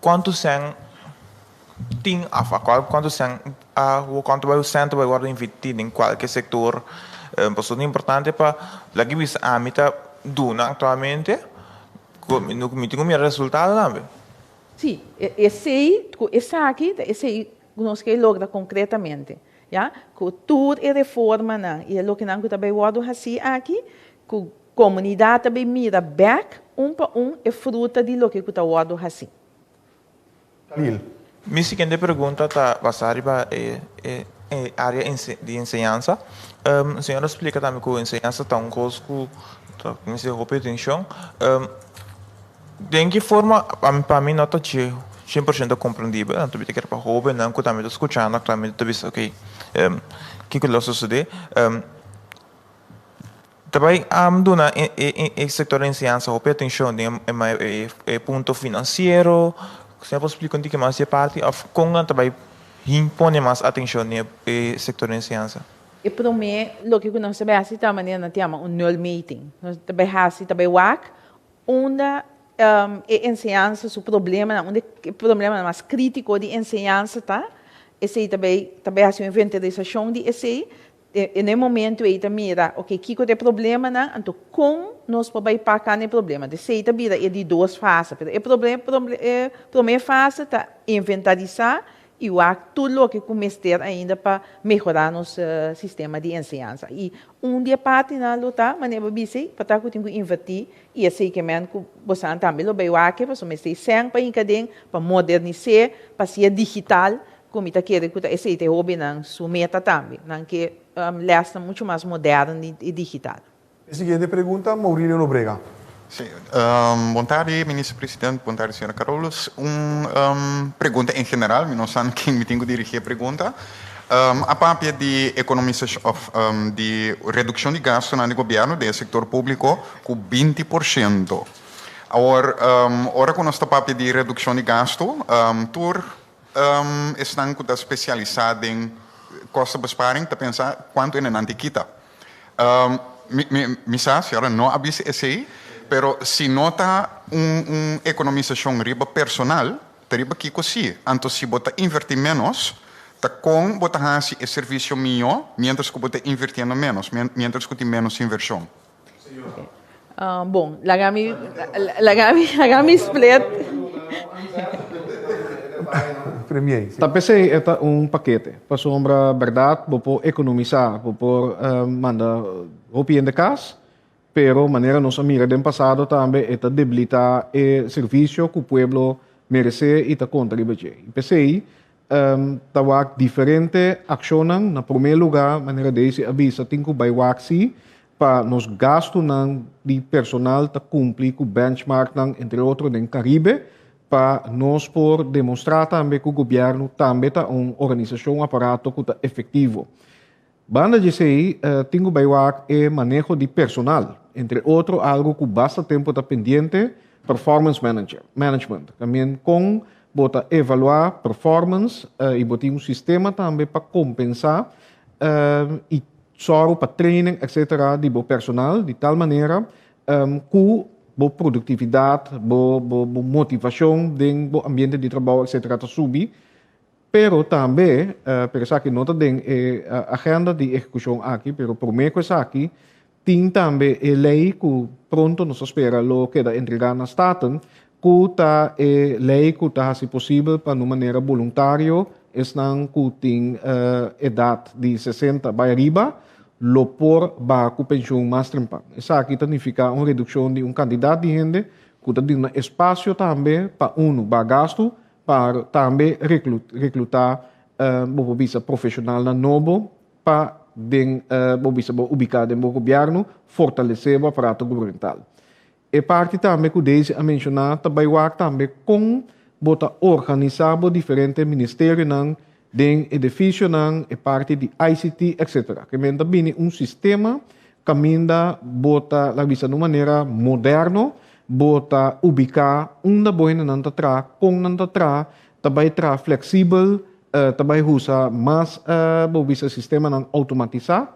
kuantu sèn tin òf kuantu sèn a kuantu bai sèn ta bai wòrdu invertí den kualke sektor, pasobra ta importante pa laga bisa ami ta duna aktualmente. Mi tin ku mira resultado tambe. Sí, esei, ku esaki ta esei ku nos ke logra konkretamente, ya, ku tur e reformanan i e lokenan ku ta bai wòrdu hasí aki, ku komunidat ta bai mira bèk un pa un e fruta di loke ku ta wòrdu hasí. Khalil. Mi siguiente pregunta ta basá riba e área di enseñansa. Señor a splika tambe ku enseñansa ta un kos ku ta mester hopi atenshon. Den ki forma, pa mi no ta dje shen por shento komprendibel, anto mi ta kere pa hóbennan ku tambe ta skuchando aktualmente ta bisa okey, kiko lo sosodé? Ta bai duna e sector di enseñansa hopi atencion den e punto financiero. Señor por splica un tiki mas di e parti of con nan ta bai pone mas atencion den e sector di enseñansa? E prome loke cu nos ta bai haci ta manera nan ta yama un nulmeting. Nos ta bai haci, ta bai wak unda e enseñansa su problemanan, unda e problemanan mas critico di enseñansa ta. Esey ta bai, ta bai haci un inventarisacion di esey. E na e momento ei ta mira, ok, kiko ta e problemanan, anto kon nos por bai paka na e problema. Esei ta bira e di dos fase. Pero e e prome fase ta inventarisá i wak tur loke ku mester ainda pa mehorá nos sistema di enseñansa. I un di e partinan lo ta, manera bo bisa ei, pa ta ku tin ku invertí i esei ke men ku bosan tambe lo bai wak pasobra mester sèn pa hinka den, pa modernis'é, pa hasié digital, Ku mi ta kere ku ta esei ta e hóbennan su meta tambe. Nan ke lèsnan muchu mas moderno i digital. E siguiente pregunta, Maurilio Nobrega. Sí, bon tardi Minister President, bon tardi señora Carolus. Un pregunta en general, mi no sa na ken mi tin ku dirigí e pregunta. A papia di ekonomisashon òf di redukshon di gastunan di gobièrnu den e sektor públiko ku 20 por shento. Awor, ora ku nos ta papia di redukshon di gastu, tur Esnan ku ta spesialisá den kostenbesparing ta pensa kuantu hende nan tin kita. Mi sa si ora no a bisa esei, pero si no ta un ekonomisashon riba personal, ta riba kiko si. Anto si bo ta invertí ménos, ta kon bo ta hasi e servisio mihó miéntras ku bo ta invirtiendo ménos, miéntras ku tin ménos invershon? Bon, laga mi, laga mi, laga mi split. Premier, si. Ta p'esei e ta un pakete, pasobra bèrdat bo por ekonomisá, bo por manda hopi hende kas, pero manera nos a mira den pasado tambe e ta debilitá e servisio ku pueblo meresé i ta konta riba dje. I p'esei. Ta wak diferente akshonnan. Na promé lugá, manera Daisy a bisa, tin ku bai wak si pa nos gastunan di personal ta kumpli ku benchmarknan, entre otro den Karibe, pa nos por demostrá tambe ku gobièrnu tambe ta un organisashon, un aparato ku ta efektivo. Banda di esei, tin ku bai wak e maneho di personal, entre otro algu ku basta tempu ta pendiente, performance manager, management. También kon bo ta evaluá performance i bo tin un sistema tambe pa kompensá i sòru pa training etcetera di bo personal di tal manera ku bo produktividat, bo bo motivashon den bo ambiente di trabou etcetera ta subi. Pero tambe, pero esaki no ta den e agenda di ehekushon aki, pero promé ku esaki tin tambe e lei ku pronto nos ta spera lo keda entregá na Staten, ku ta e lei ku ta hasi posibel pa na un manera boluntario esnan ku tin edat di 60 bai ariba lo por baha ku penshun mas trempan. Esaki ta nifiká un redukshon di un kantidat di hende ku ta duna espasio tambe pa unu baha gastu, Pa tambe recluta bo por bisa profesionalnan nobo pa den bo bisa bo ubica den bo gobierno, fortalece bo aparato gubernamental. E parti tambe cu Daisy a menciona ta bay wak tambe con bo ta organisa bo diferente ministerionan den edificionan, e parti di ICT etc. Ke men ta bini un sistema Kaminda bo ta laga bisa na un manera moderno, bo ta ubiká unda bo hendenan ta traha, kon nan ta traha, ta bai traha fleksibel, ta bai usa mas bo bisa sistemanan outomatisá.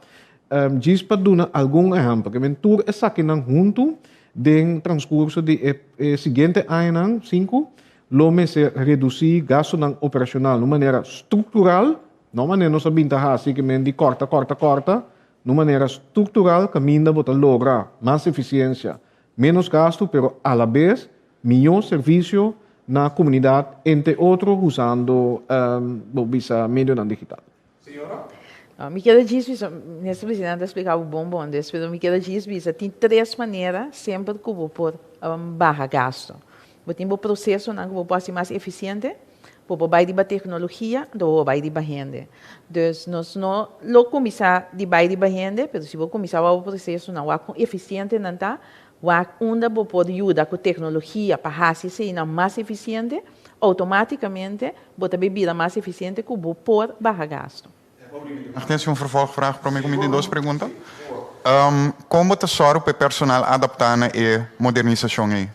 Djis pa duna algun ehèmpel, ke men tur esakinan huntu den transkurso di e siguiente añanan, sinku, lo mester redusí gastunan operashonal na un manera struktural, no manera nos a bin ta hasi ke men di kòrta, kòrta, kòrta, Na un manera struktural kaminda bo ta logra mas efisiensia, ménos gastu pero alabes mihó servisio na komunidat entre otro usando bo bisa medionan digital. Señora? Mi keda djis bisa, Minister Presidente a splika bo bon bon des, pero mi keda djis bisa tin tres manera semper ku bo por baha gastu. Bo tin bo prosesonan ku bo por hasi mas efisiente. Bo por bai riba teknologia, anto bo por bai riba hende. Dus nos no lo kuminsá di bai riba hende, pero si bo kuminsá wak bo prosesonan, wak kon efisiente nan ta, wak unda bo por yuda ku teknologia pa hasi eseinan mas efisiente, outomátikamente bo ta bai bira mas efisiente ku bo por baha gastu. Mag tin un vervolgvraag prome ku mi tin dos pregunta? Kon bo ta sòru pa e personal adaptá na e modernisashon ei?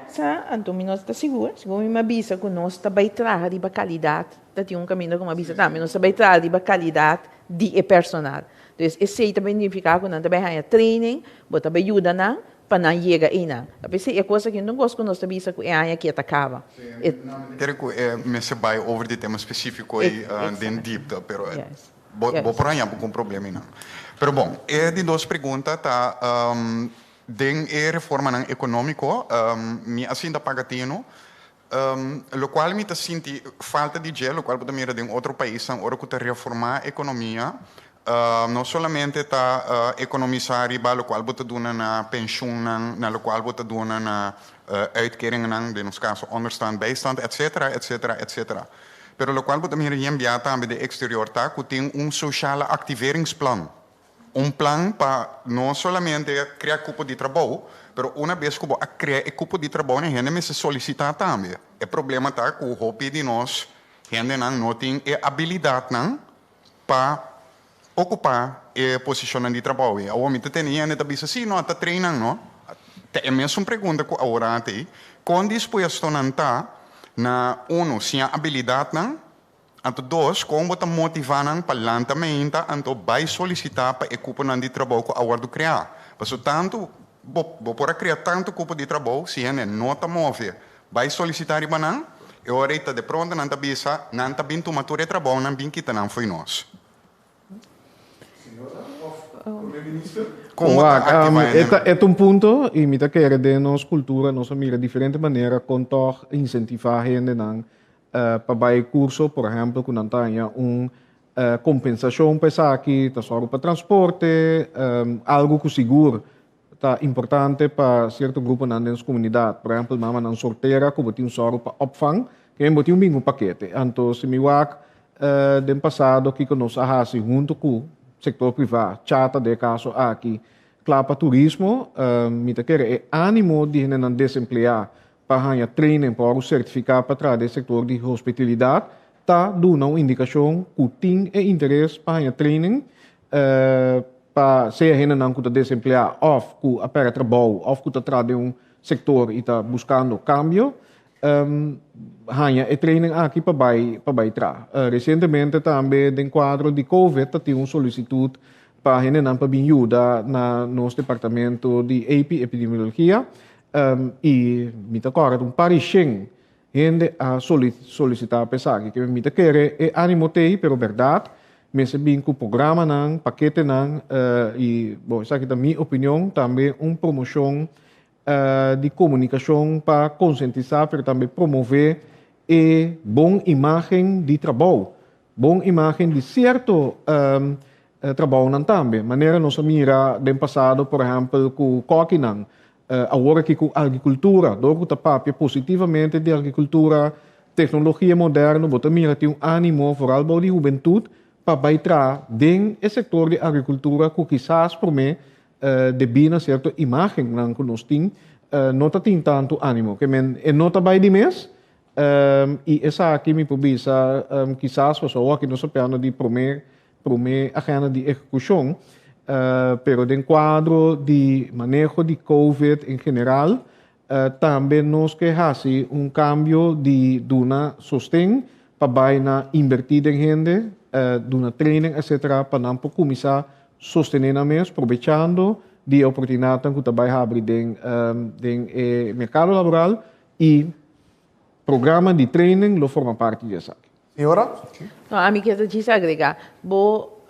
Sa, anto mi no ta sigur. Segun mi a bisa ku nos ta bai traha riba kalidat, ta tin un kaminda ku mi a bisa tambe, nos ta bai traha riba kalidat di e personal. Dus esei ta bai nifiká ku nan ta bai haña training, bo ta bai yuda nan pa nan yega einan. Ta p'esei e kos aki no ta un kos ku nos ta bisa ku e aña aki e ta kaba. E. Kere ku e mester bai over di tema spesífiko ei den dipte, pero bo bo por haña bo ku un problema einan. Pero bon, e di dos pregunta ta. Den e reformanan ekonómiko mi a sinta paga tinu, lokual mi ta sinti falta di dje, lokual bo ta mira den otro paisnan ora ku ta reformá ekonomia, no solamente ta ekonomisá riba lokual bo ta duna na penshunnan, na lokual bo ta duna na uitkeringennan, den nos kaso onderstand, bijstand, etcetera, etcetera, etcetera. Pero lokual bo ta mira hembiá tambe den eksterior ta ku tin un sociale activeringsplan. Un plan pa no solamente krea kupo di trabou, pero una bes ku bo a krea e kupo di trabou nan hende mester solisitá tambe. E problema ta ku hopi di nos hendenan no tin e abilidatnan pa okupá e posishonnan di trabou. I awor mi ta tende hende ta bisa, sí, no, ta train nan, no. Ta e mesun pregunta ku awor a hati, kon dispuesto nan ta na, uno, siña abilidatnan? Anto dos, kon bo ta motivá nan pa lanta meinta anto bai solisitá pa e kuponan di trabou ku a wòrdu kreá? Pasobra tantu bo bo por a krea tantu kupo di trabou, si hende no ta move bai solisitá riba nan, e ora ei ta de pronto nan ta bisa, nan ta bin tuma tur e trabounan bin kita nan fo'i nos. Señora of Prome Minister? Kon bo ta aktivá hende? E ta un punto i mi ta kere den nos kultura nos a mira diferente manera kon tòg insentivá hendenan pa bai kurso, por ehèmpel ku nan ta haña un kompensashon pa esaki, ta sòru pa transporte, algu ku sigur ta importante pa sierto gruponan den nos komunidat. Por ehèmpel mamanan soltera ku bo tin un sòru pa opvang. Ke bo tin un bin un pakete. Anto si mi wak den pasado kiko nos a hasi hunto ku sektor privá, chata den e kaso aki, kla pa turismo, mi ta kere e ánimo di hendenan desempleá pa haña training pa wòrdu sertifiká pa traha den sektor di hospitalidat ta duna un indikashon ku tin e interes pa haña training pa sea hendenan ku ta desempleá òf ku a pèrdè trabou òf ku ta traha den un sektor i ta buskando kambio haña e training aki pa bai pa bai traha. Resientemente tambe den kuadro di covid ta tin un solisitut pa hendenan pa bin yuda na nos departamento di AP, Epidemiologia, i mi ta kòrda un par di shen hende a solisitá pa esaki. Ke mi ta kere e ánimo t'ei, pero bèrdat mester bin ku programanan, paketenan i bon esaki ta mi opinion, tambe un promoshon di komunikashon pa konsientisá pero tambe promové e bon imágen di trabou, bon imágen di sierto trabounan tambe. Manera nos a mira den pasado por ehèmpel ku kòkinan, awor aki ku agrikultura, dor ku ta papia positivamente di agrikultura, teknologia moderno, bo ta mira tin un ánimo foral bou di hubentut pa bai traha den e sektor di agrikultura ku kisas promé debí na sierto imágennan ku nos tin, no ta tin tantu ánimo. Ke men e no ta bai di mes, i esaki mi por bisa kisas pasobra awor aki nos ta piando di promé promé agenda di ehekushon, pero den kuadro di maneho di covid en general, tambe nos ke hasi un kambio di duna sosten pa bai na inbertí den hende, duna training etcetera pa nan por kuminsá sostené nan mes probechando di e oportunidatnan ku ta bai habri den den e merkado laboral i programa di training lo forma parti di esaki. Señora? No, ami kier ta djis agregá, bo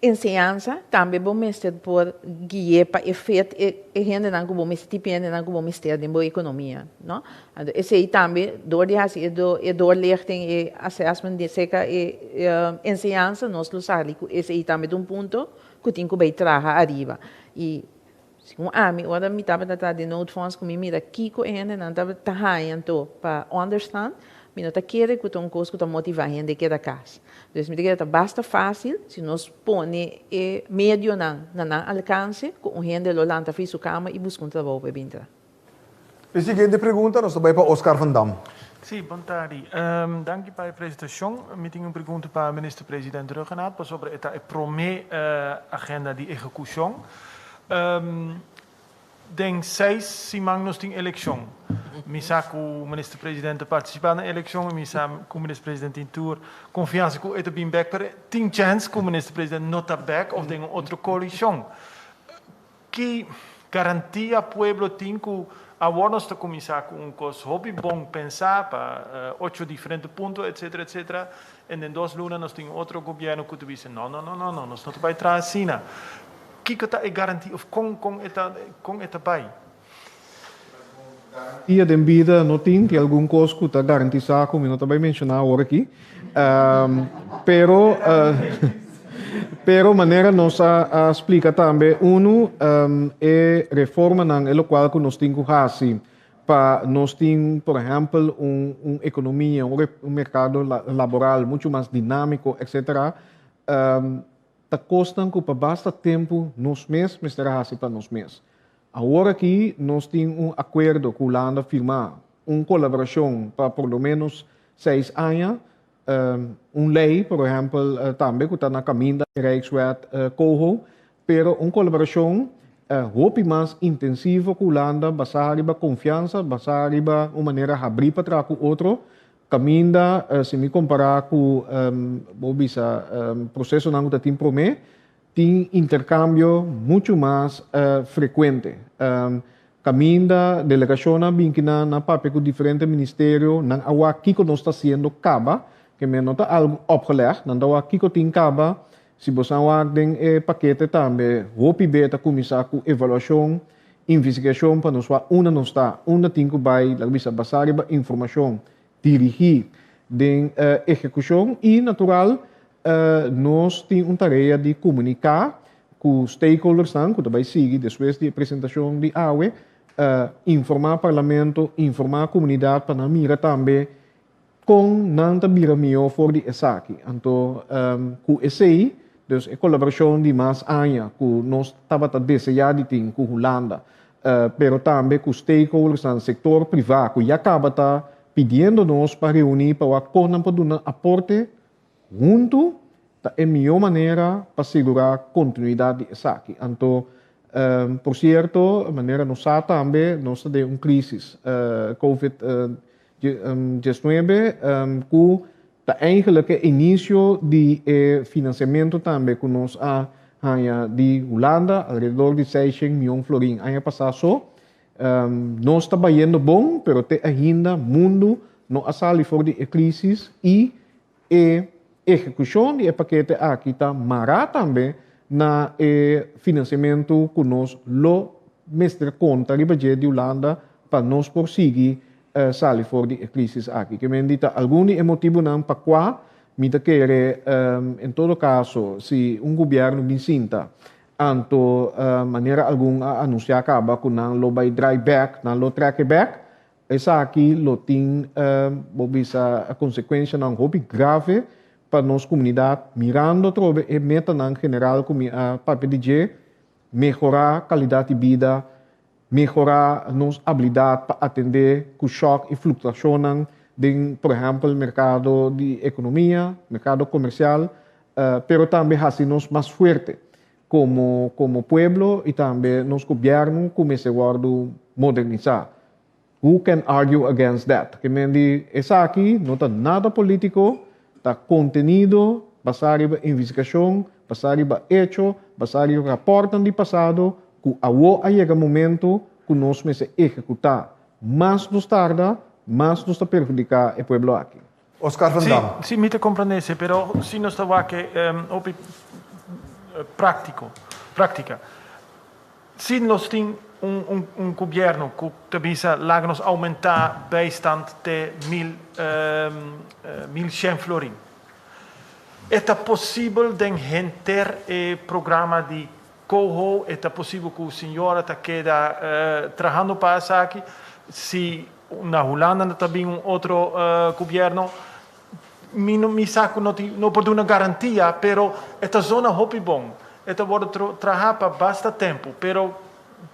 enseñansa tambe bo mester por gui'é pa e fet e hendenan ku bo mester, tipo hendenan ku bo mester den bo ekonomia, no? Anto esei tambe dor di hasi e e doorlichting, e assessment di aserka e enseñansa nos lo sali ku esei tambe ta un punto ku tin ku bai traha ariba. I segun ami ora mi tabata traha den noodfonds ku mi mira kiko e hendenan tabata haña anto pa onderstand, mi no ta kere ku ta un kos ku ta motivá hende keda kas. Dus mi ta kere ta basta fásil si nos pone e medionan na nan alkanse ku un hende lo lanta fi su kama i buska un trabou pa e bin traha. E siguiente pregunta nos ta bai pa Oscar van Dam. Sí, bon tardi. Danki pa e presentashon. Mi tin un pregunta pa Minister President Rhuggenaath pasobra e ta e promé agenda di ehekushon. Den seis siman nos tin elekshon. Mi sa ku Minister President ta partisipá na elekshon i mi sa ku Minister President tin tur konfiansa ku e ta bin bèk, pero tin chèns ku Minister President no ta bèk òf den un otro koalishon. Ki garantia pueblo tin ku awor nos ta kuminsá ku un kos hopi bon pensá pa ocho diferente punto etcetera etcetera en den dos luna nos tin otro gobièrnu ku ta bisa no no no no no nos no ta bai traha asina. Kiko ta e garantia òf kon kon e ta kon e ta bai? Garantia den bida no tin, tin algun kos ku ta garantisá ku mi no ta bai menshoná awor aki. Pero pero manera nos a splika tambe unu e reformanan e lokual ku nos tin ku hasi pa nos tin por ehèmpel un un ekonomia un merkado laboral muchu mas dinámiko etcetera ta kosnan ku pa basta tempu nos mes mester a hasi pa nos mes. Awor aki nos tin un akuerdo ku Hulanda firmá, un kolaborashon pa por lo ménos seis aña, un lei por ehèmpel tambe ku ta na kaminda, Rijkswet Coho, pero un kolaborashon hopi mas intensivo ku Hulanda basá riba konfiansa, basá riba un manera habrí pa traha ku otro, kaminda si mi kompará ku bo bisa prosesonan ku ta tin promé, Tin interkambio muchu mas frekuente. Kaminda delegashonnan bin kinan nan papia ku diferente ministerio, nan a wak kiko nos ta hasiendo kaba, ke men no ta algu opgelegd, nan ta wak kiko tin kaba. Si bosan wak den e pakete tambe, hopi be ta kuminsá ku evaluashon, investigashon pa nos wak unda nos ta, unda tin ku bai, laga bisa basá riba informashon dirigí den ehekushon i natural nos tin un tarea di komuniká ku stakeholdersnan ku ta bai sigui despues di e presentashon di awe, informá parlamento, informá komunidat pa nan mira tambe Kon nan ta bira mihó for di esaki? Anto ku esei, dus e kolaborashon di mas aña ku nos tabata deseá di tin ku Hulanda, pero tambe ku stakeholdersnan, sektor privá ku ya kaba ta pidiendo nos pa reuní pa wak kon nan por duna aporte huntu, ta e mihó manera pa sigurá kontinuidat di esaki. Anto, por sierto, manera nos sa tambe, nos ta den un krísis, Covid 19, ku ta eigenlijk e inisio di e finansiamentu tambe ku nos a haña di Hulanda, alrededor di seishent mion florin aña pasá so. Nos ta bayendo bon, pero te ainda mundu no a sali for di e krísis i e ehekushon di e pakete aki ta mará tambe na e finansiamentu ku nos lo mester konta riba dje di Hulanda pa nos por sigui sali for di e krísis aki. Ke men di ta algun di e motibunan pa kua mi ta kere en todo kaso si un gobièrnu bin sinta anto manera algun a anunsiá kaba ku nan lo bai drai bèk, nan lo trèk e bèk, Esaki lo tin, bo bisa, konsekuenshanan hopi grave pa nos komunidat, mirando atrobe e metanan general ku mi a papia di dje, mehorá kalidat di bida, mehorá nos abilidat pa atendé ku shòk i fluktuashonnan den, por ehèmpel, merkado di ekonomia, merkado komersial, pero tambe hasi nos mas fuerte komo komo pueblo i tambe nos gobièrnu ku mester wòrdu modernisá. Who can argue against that? Ke men di esaki no ta nada polítiko, ta kontenido basá riba investigashon, basá riba echo, basá riba rapòrtnan di pasado ku awo a yega momento ku nos mester ehekutá. Mas nos tarda, mas nos ta perhudiká e pueblo aki. Oscar van Dam. Si, si, mi ta comprende esey, pero si nos ta wak hopi practico, practica. Si nos tin un, un, un gobierno cu ta bisa laga nos aumenta bijstand te mil, 1100 florin. E ta posibel den henter e programa di coho, e ta posibel cu señora ta keda trahando pa esaki? Si Na Hulanda no ta bin un otro gobierno. Mi no mi sa cu no tin no por duna garantia, pero e ta zona hopi bon. E ta wordo traha pa basta tempo, pero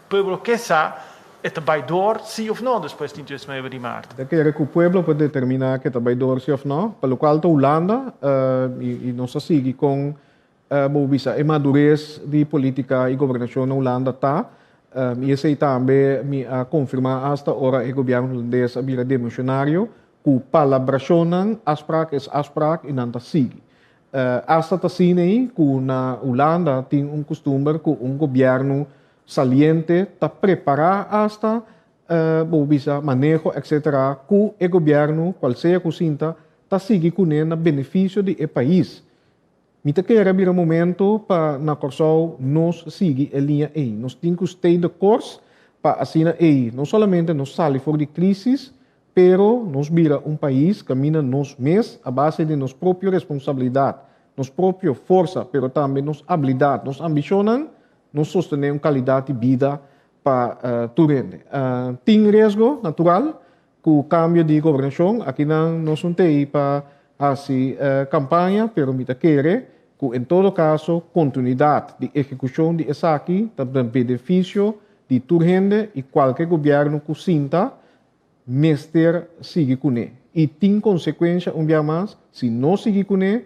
pueblo ke sa e ta bay door si of no despues di 19 di maart. Ta kere cu pueblo por determina ke ta bay door si of no, pa locual ta Hulanda y nos a sigui con Bo bisa e madurez di politica y gobernacion na Hulanda ta, y esey tambe mi a confirma hasta ora e gobierno Hulandes a bira demisionario, cu palabracionnan, afspraak is afspraak y nan ta sigui. Hasta ta asina ey cu na Hulanda tin un custumber cu un gobierno saliente ta prepara hasta, bo bisa maneho etc. Cu e gobierno, cual sea cu sinta, ta sigui cune na beneficio di e pais. Mi ta kere bira momento pa na Kòrsou nos sigui e liña ei. Nos tin ku stay the course pa asina ei no solamente nos sali for di krisis, pero nos bira un pais kaminda nos mes a base di nos propio responsabilidat, nos propio forsa, pero tambe nos abilidat, nos ambishonnan, nos sostené un kalidat di bida pa tur hende. Tin riesgo natural Ku kambio di gobernashon, akinan nos un tei pa hasi kampaña, pero mi ta kere ku en todo kaso kontinuidat di ehekushon di esaki ta na benefisio di tur hende i kualke gobièrnu ku sinta mester sigui kuné. I tin konsekuensha un bia mas si no sigui kuné,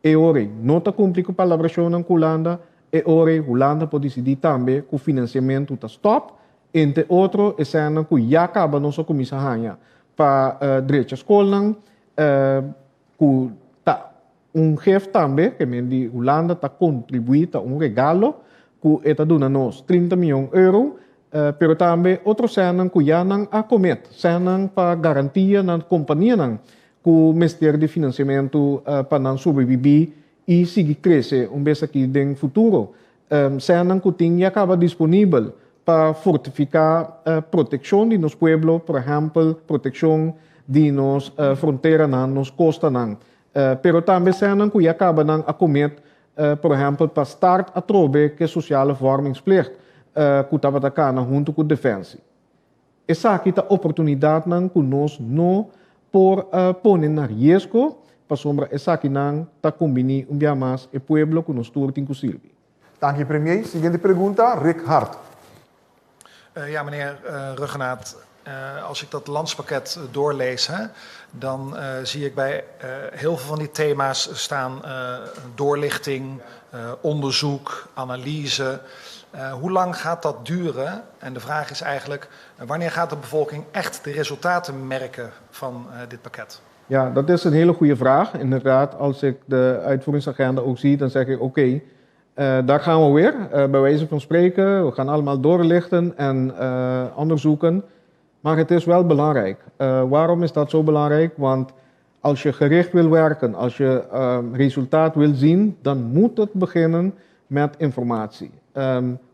e ora ei no ta kumpli ku palabrashonnan ku Hulanda, e ora ei Hulanda por disidí tambe ku finansiamentu ta stòp Entre otro esènan ku ya kaba nos a kuminsá haña pa drecha skolnan, ku ta un gef tambe, ke men di Hulanda ta kontribuí, ta un regalo ku e ta duna nos, 30 mion euro, pero tambe otro sènan ku ya nan a komet, sènan pa garantia na kompanianan ku mester di finansiamentu pa nan sobrebibí i sigui krese un bes aki den futuro. Sènnan ku tin ya kaba disponibel pa fortifiká protekshon di nos pueblo, por ehèmpel protekshon di nos fronteranan, nos kostanan. Pero tambe sènnan ku ya kaba nan a komet, por ehèmpel pa start atrobe ku e sociale vormingsplicht ku tabata kana huntu ku Defensie. Esaki ta oportunidatnan ku nos no. por pone na riesgo pasobra esakinan ta kumbiní un bia mas e pueblo ku nos tur tin ku sirbi. Danki Premier. Siguiente pregunta, Rick Hart. Ja, meneer Rhuggenaath, als ik dat landspakket doorlees, hè, dan zie ik bij heel veel van die thema's staan doorlichting, onderzoek, analyse. Hoe lang gaat dat duren? En de vraag is eigenlijk, wanneer gaat de bevolking echt de resultaten merken van dit pakket? Ja, dat is een hele goede vraag. Inderdaad, als ik de uitvoeringsagenda ook zie, dan zeg ik oké, daar gaan we weer. Bij wijze van spreken, we gaan allemaal doorlichten en onderzoeken. Maar het is wel belangrijk. Waarom is dat zo belangrijk? Want als je gericht wil werken, als je resultaat wil zien, dan moet het beginnen met informatie.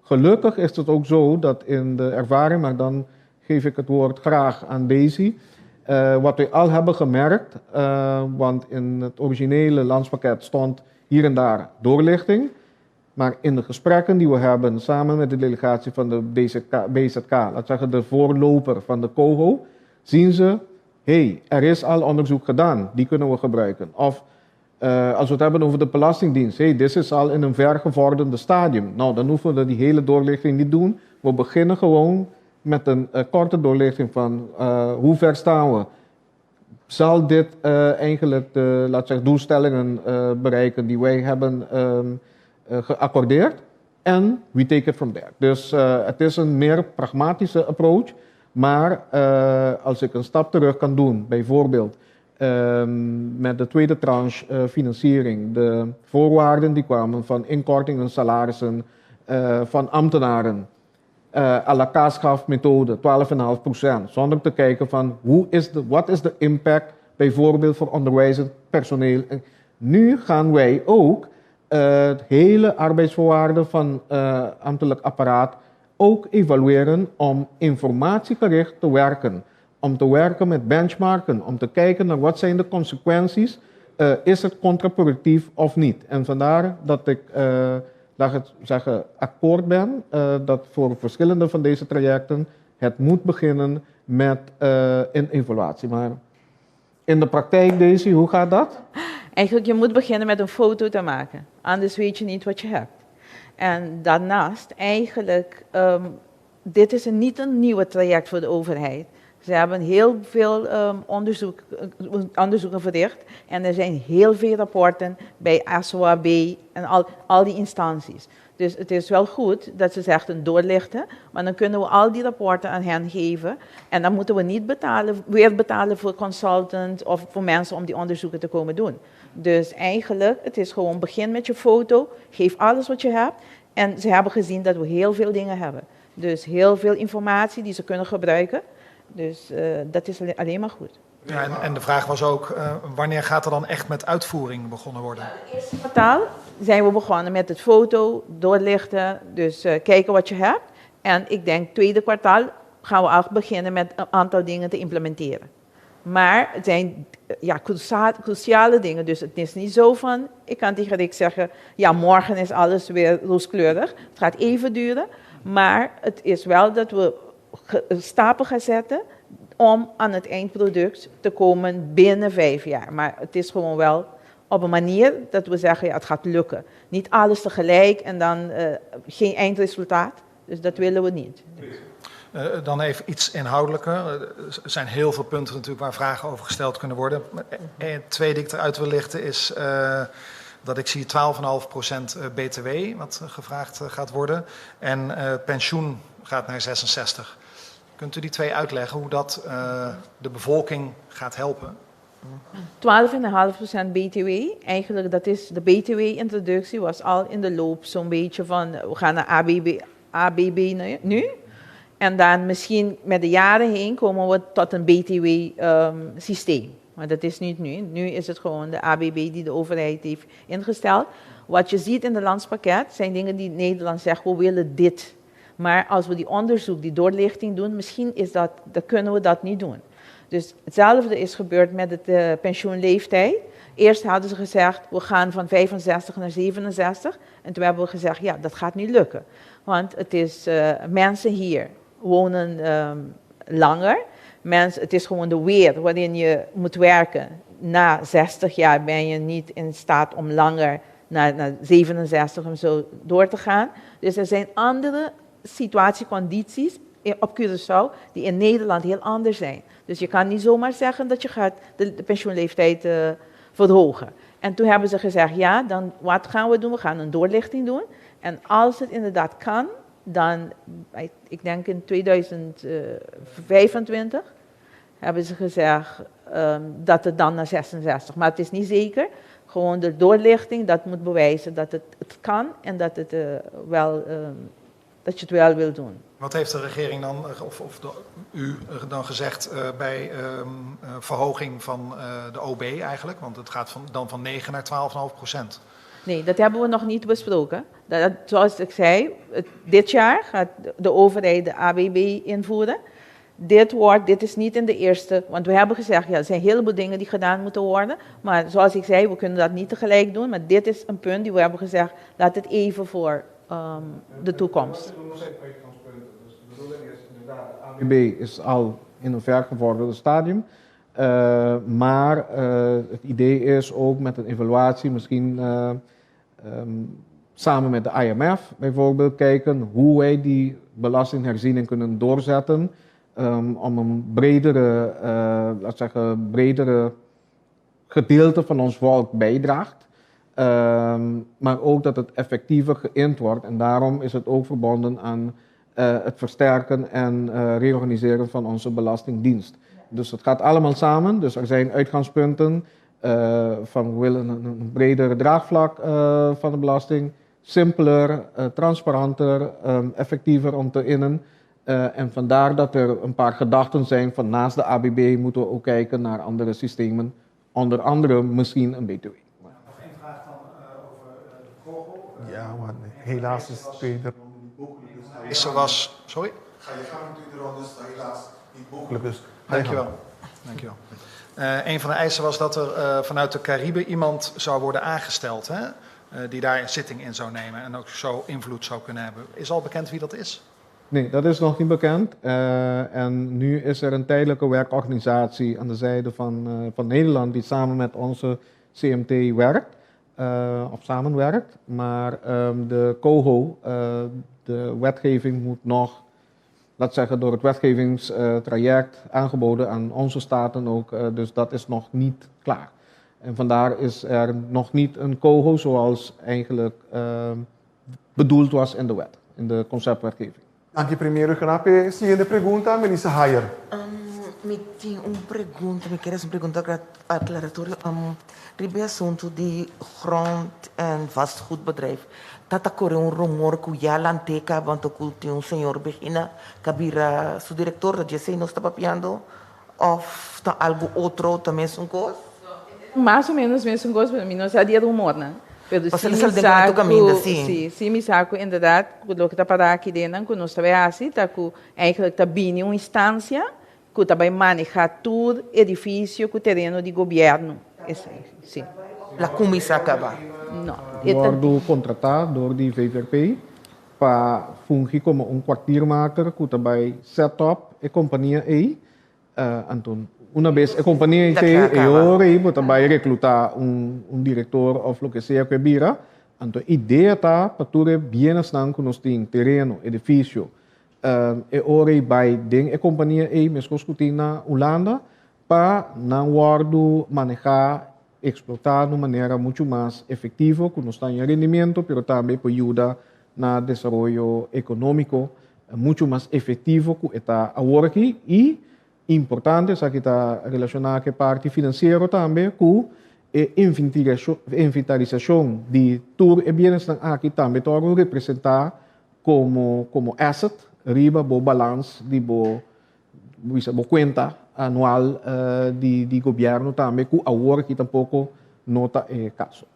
Gelukkig is het ook zo dat in de ervaring, maar dan geef ik het woord graag aan Daisy, wat we al hebben gemerkt, want in het originele landspakket stond hier en daar doorlichting, maar in de gesprekken die we hebben samen met de delegatie van de BZK, laat zeggen de voorloper van de COHO, zien ze, hey, er is al onderzoek gedaan, die kunnen we gebruiken. Of als we het hebben over de Belastingdienst, hey, dit is al in een vergevorderde stadium. Nou, dan hoeven we die hele doorlichting niet doen. We beginnen gewoon met een korte doorlichting van hoe ver staan we. Zal dit eigenlijk de, laat zeggen, doelstellingen bereiken die wij hebben geaccordeerd? En we take it from there. Dus het is een meer pragmatische approach. Maar als ik een stap terug kan doen, bijvoorbeeld met de tweede tranche financiering, de voorwaarden die kwamen van inkortingen salarissen van ambtenaren, à la methode, 12,5%, zonder te kijken van wat is de impact bijvoorbeeld voor onderwijzend personeel. En nu gaan wij ook het hele arbeidsvoorwaarden van ambtelijk apparaat ook evalueren om informatiegericht te werken. Om te werken met benchmarken, om te kijken naar wat zijn de consequenties. Is het contraproductief of niet? En vandaar dat ik, laat het zeggen, akkoord ben dat voor verschillende van deze trajecten het moet beginnen met een evaluatie. Maar in de praktijk, Daisy, hoe gaat dat? Eigenlijk, je moet beginnen met een foto te maken. Anders weet je niet wat je hebt. En daarnaast, eigenlijk, dit is niet een nieuwe traject voor de overheid. Ze hebben heel veel onderzoeken verricht en er zijn heel veel rapporten bij SOAB en al die instanties. Dus het is wel goed dat ze zeggen doorlichten, maar dan kunnen we al die rapporten aan hen geven. En dan moeten we niet weer betalen voor consultants of voor mensen om die onderzoeken te komen doen. Dus eigenlijk, het is gewoon begin met je foto, geef alles wat je hebt. En ze hebben gezien dat we heel veel dingen hebben. Dus heel veel informatie die ze kunnen gebruiken. Dus dat is alleen maar goed. Ja, en de vraag was ook, wanneer gaat er dan echt met uitvoering begonnen worden? Het eerste kwartaal zijn we begonnen met het foto, doorlichten, dus kijken wat je hebt. En ik denk tweede kwartaal gaan we al beginnen met een aantal dingen te implementeren. Maar het zijn cruciale dingen, dus het is niet zo van, ik kan tegen Rick zeggen, ja, morgen is alles weer rooskleurig. Het gaat even duren, maar het is wel dat we stappen gaan zetten om aan het eindproduct te komen binnen 5 jaar. Maar het is gewoon wel op een manier dat we zeggen, ja, het gaat lukken. Niet alles tegelijk en dan geen eindresultaat. Dus dat willen we niet. Dan even iets inhoudelijker. Er zijn heel veel punten natuurlijk waar vragen over gesteld kunnen worden. Twee die ik eruit wil lichten is dat ik zie 12,5% BTW wat gevraagd gaat worden. En pensioen gaat naar 66. Kunt u die twee uitleggen hoe dat de bevolking gaat helpen? 12,5% BTW. Eigenlijk, dat is de BTW-introductie was al in de loop zo'n beetje van, we gaan naar ABB nu. En dan misschien met de jaren heen komen we tot een BTW-systeem. Maar dat is niet nu. Nu is het gewoon de ABB die de overheid heeft ingesteld. Wat je ziet in het landspakket zijn dingen die Nederland zegt, we willen dit. Maar als we die onderzoek, die doorlichting doen, misschien is dat, dan kunnen we dat niet doen. Dus hetzelfde is gebeurd met de pensioenleeftijd. Eerst hadden ze gezegd, we gaan van 65 naar 67. En toen hebben we gezegd, ja, dat gaat niet lukken. Want het is, mensen hier wonen langer. Mens, het is gewoon de weer waarin je moet werken. Na 60 jaar ben je niet in staat om langer naar 67 om zo door te gaan. Dus er zijn andere situatiecondities op Curaçao die in Nederland heel anders zijn. Dus je kan niet zomaar zeggen dat je gaat de pensioenleeftijd verhogen. En toen hebben ze gezegd, ja, dan wat gaan we doen? We gaan een doorlichting doen. En als het inderdaad kan, dan, ik denk in 2025, hebben ze gezegd dat het dan naar 66. Maar het is niet zeker. Gewoon de doorlichting, dat moet bewijzen dat het kan en dat, het, wel, dat je het wel wil doen. Wat heeft de regering dan, of u dan gezegd bij verhoging van de OB eigenlijk? Want het gaat dan van 9 naar 12,5%. Nee, dat hebben we nog niet besproken. Zoals ik zei, dit jaar gaat de overheid de ABB invoeren. Dit is niet in de eerste, want we hebben gezegd, ja, er zijn een heleboel dingen die gedaan moeten worden. Maar zoals ik zei, we kunnen dat niet tegelijk doen. Maar dit is een punt die we hebben gezegd, laat het even voor de toekomst. Dus de bedoeling is inderdaad, de ABB is al in een vergevorderd stadium. Maar het idee is ook met een evaluatie, misschien samen met de IMF bijvoorbeeld, kijken hoe wij die belastingherziening kunnen doorzetten om een bredere, laat zeggen, bredere gedeelte van ons volk bijdraagt. Maar ook dat het effectiever geïnd wordt. En daarom is het ook verbonden aan het versterken en reorganiseren van onze belastingdienst. Dus het gaat allemaal samen. Dus er zijn uitgangspunten van we willen een breder draagvlak van de belasting, simpeler, transparanter, effectiever om te innen. En vandaar dat er een paar gedachten zijn van naast de ABB moeten we ook kijken naar andere systemen, onder andere misschien een BTW. Nog één vraag dan over de kogel. Ja, maar helaas is het tweede ronde niet mogelijk. Dus was, sorry? Ga je gang, tweede ronde is helaas niet mogelijk. Dus dankjewel. Dankjewel. Een van de eisen was dat er vanuit de Cariben iemand zou worden aangesteld, hè? Die daar zitting in zou nemen en ook zo invloed zou kunnen hebben. Is al bekend wie dat is? Nee, dat is nog niet bekend. En nu is er een tijdelijke werkorganisatie aan de zijde van Nederland die samen met onze CMT werkt, of samenwerkt. Maar de COHO, de wetgeving moet nog, laat zeggen, door het wetgevingstraject aangeboden aan onze staten ook. Dus dat is nog niet klaar. En vandaar is er nog niet een COHO zoals eigenlijk bedoeld was in de wet, in de conceptwetgeving. Dank je, premier Ruggenaath. Siguiente pregunta, Melissa Hayer. Mi tin un pregunta, mi ke un pregunta aklaratorio. Riba asuntu di grond- en vastgoedbedrijf. Ta kore un rumor ku ya Lanteca, want ku tin un señor Begina, ku a bira su direktor, dat esei nos ta papiando, òf ta algu otro tambe un kos? Mas o ménos mesun kos, mi no sa di rumor, no? Pero Você si não sabe de caminho, sim. Si, si mi sa ku inderdaad, loke ta para aki den, ku nos tambe asina, ta ku eigenlijk ta bini un instansia ku ta bai manehá tur edifisio ku tereno di gobièrnu. Esei, si. El a kuminsá kaba. No. Wòrdu kontratá dor di VVRP pa fungi komo un kwartiermaker ku ta bai set up e kompania ei. Anto, una bes e kompania ei te, e ora ei bo ta bai reklutá un direktor òf loke sea ku e bira. Anto, idea ta pa tur e bienesnan ku nos tin, tereno, edifisio, e ora ei bai den e kompania ei, meskos ku tin na Hulanda, pa nan wòrdu manehá, eksplotá na un manera muchu mas efektivo, ku nos ta haña rendimiento, pero tambe por yuda na desaroyo ekonómiko muchu mas efektivo ku e ta awor aki. I importante, esaki ta relashoná ku e parti finansiero tambe, ku e inventarisashon di tur e bienesnan aki tambe ta wòrdu representá komo asset riba bo balans di bo kuenta anual di gobièrnu tambe, ku awor aki tampoko no ta e kaso.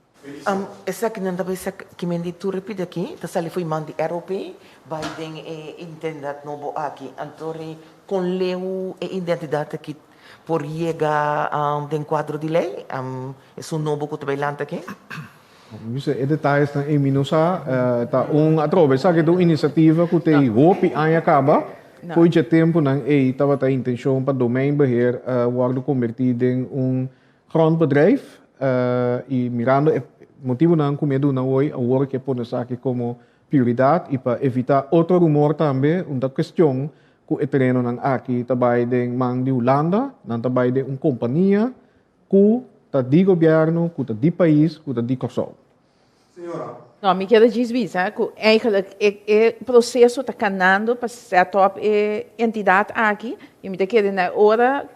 Esaki nan ta bisa ki men di tur repite aki ta sali fo'i man di ROP bai den e identidat nobo aki. Anto re kon leu e identidat aki por yega den kuadro di lei, esun nobo ku ta bai lanta aki? Bisa e detayesnan ei mi no sa. Ta un atrobe esaki ta un inisiativa ku ta hopi aña kaba. Fo'i dje tempunan ei tabata intenshon pa Domeinbeheer wòrdu kombertí den un grondbedrijf i mirando e motibunan ku mi a duna awor, awor ke pone esaki komo prioridat i pa evitá otro rumor tambe un ta kuestion ku e terenonan aki ta bai den man di Hulanda, nan ta bai den un kompania ku ta di gobièrnu, ku ta di pais, ku ta di Kòrsou. Señora. No, mi kier djis bisa ku eigenlijk e e proseso ta kanando pa set up e entidat aki i mi ta kere na e ora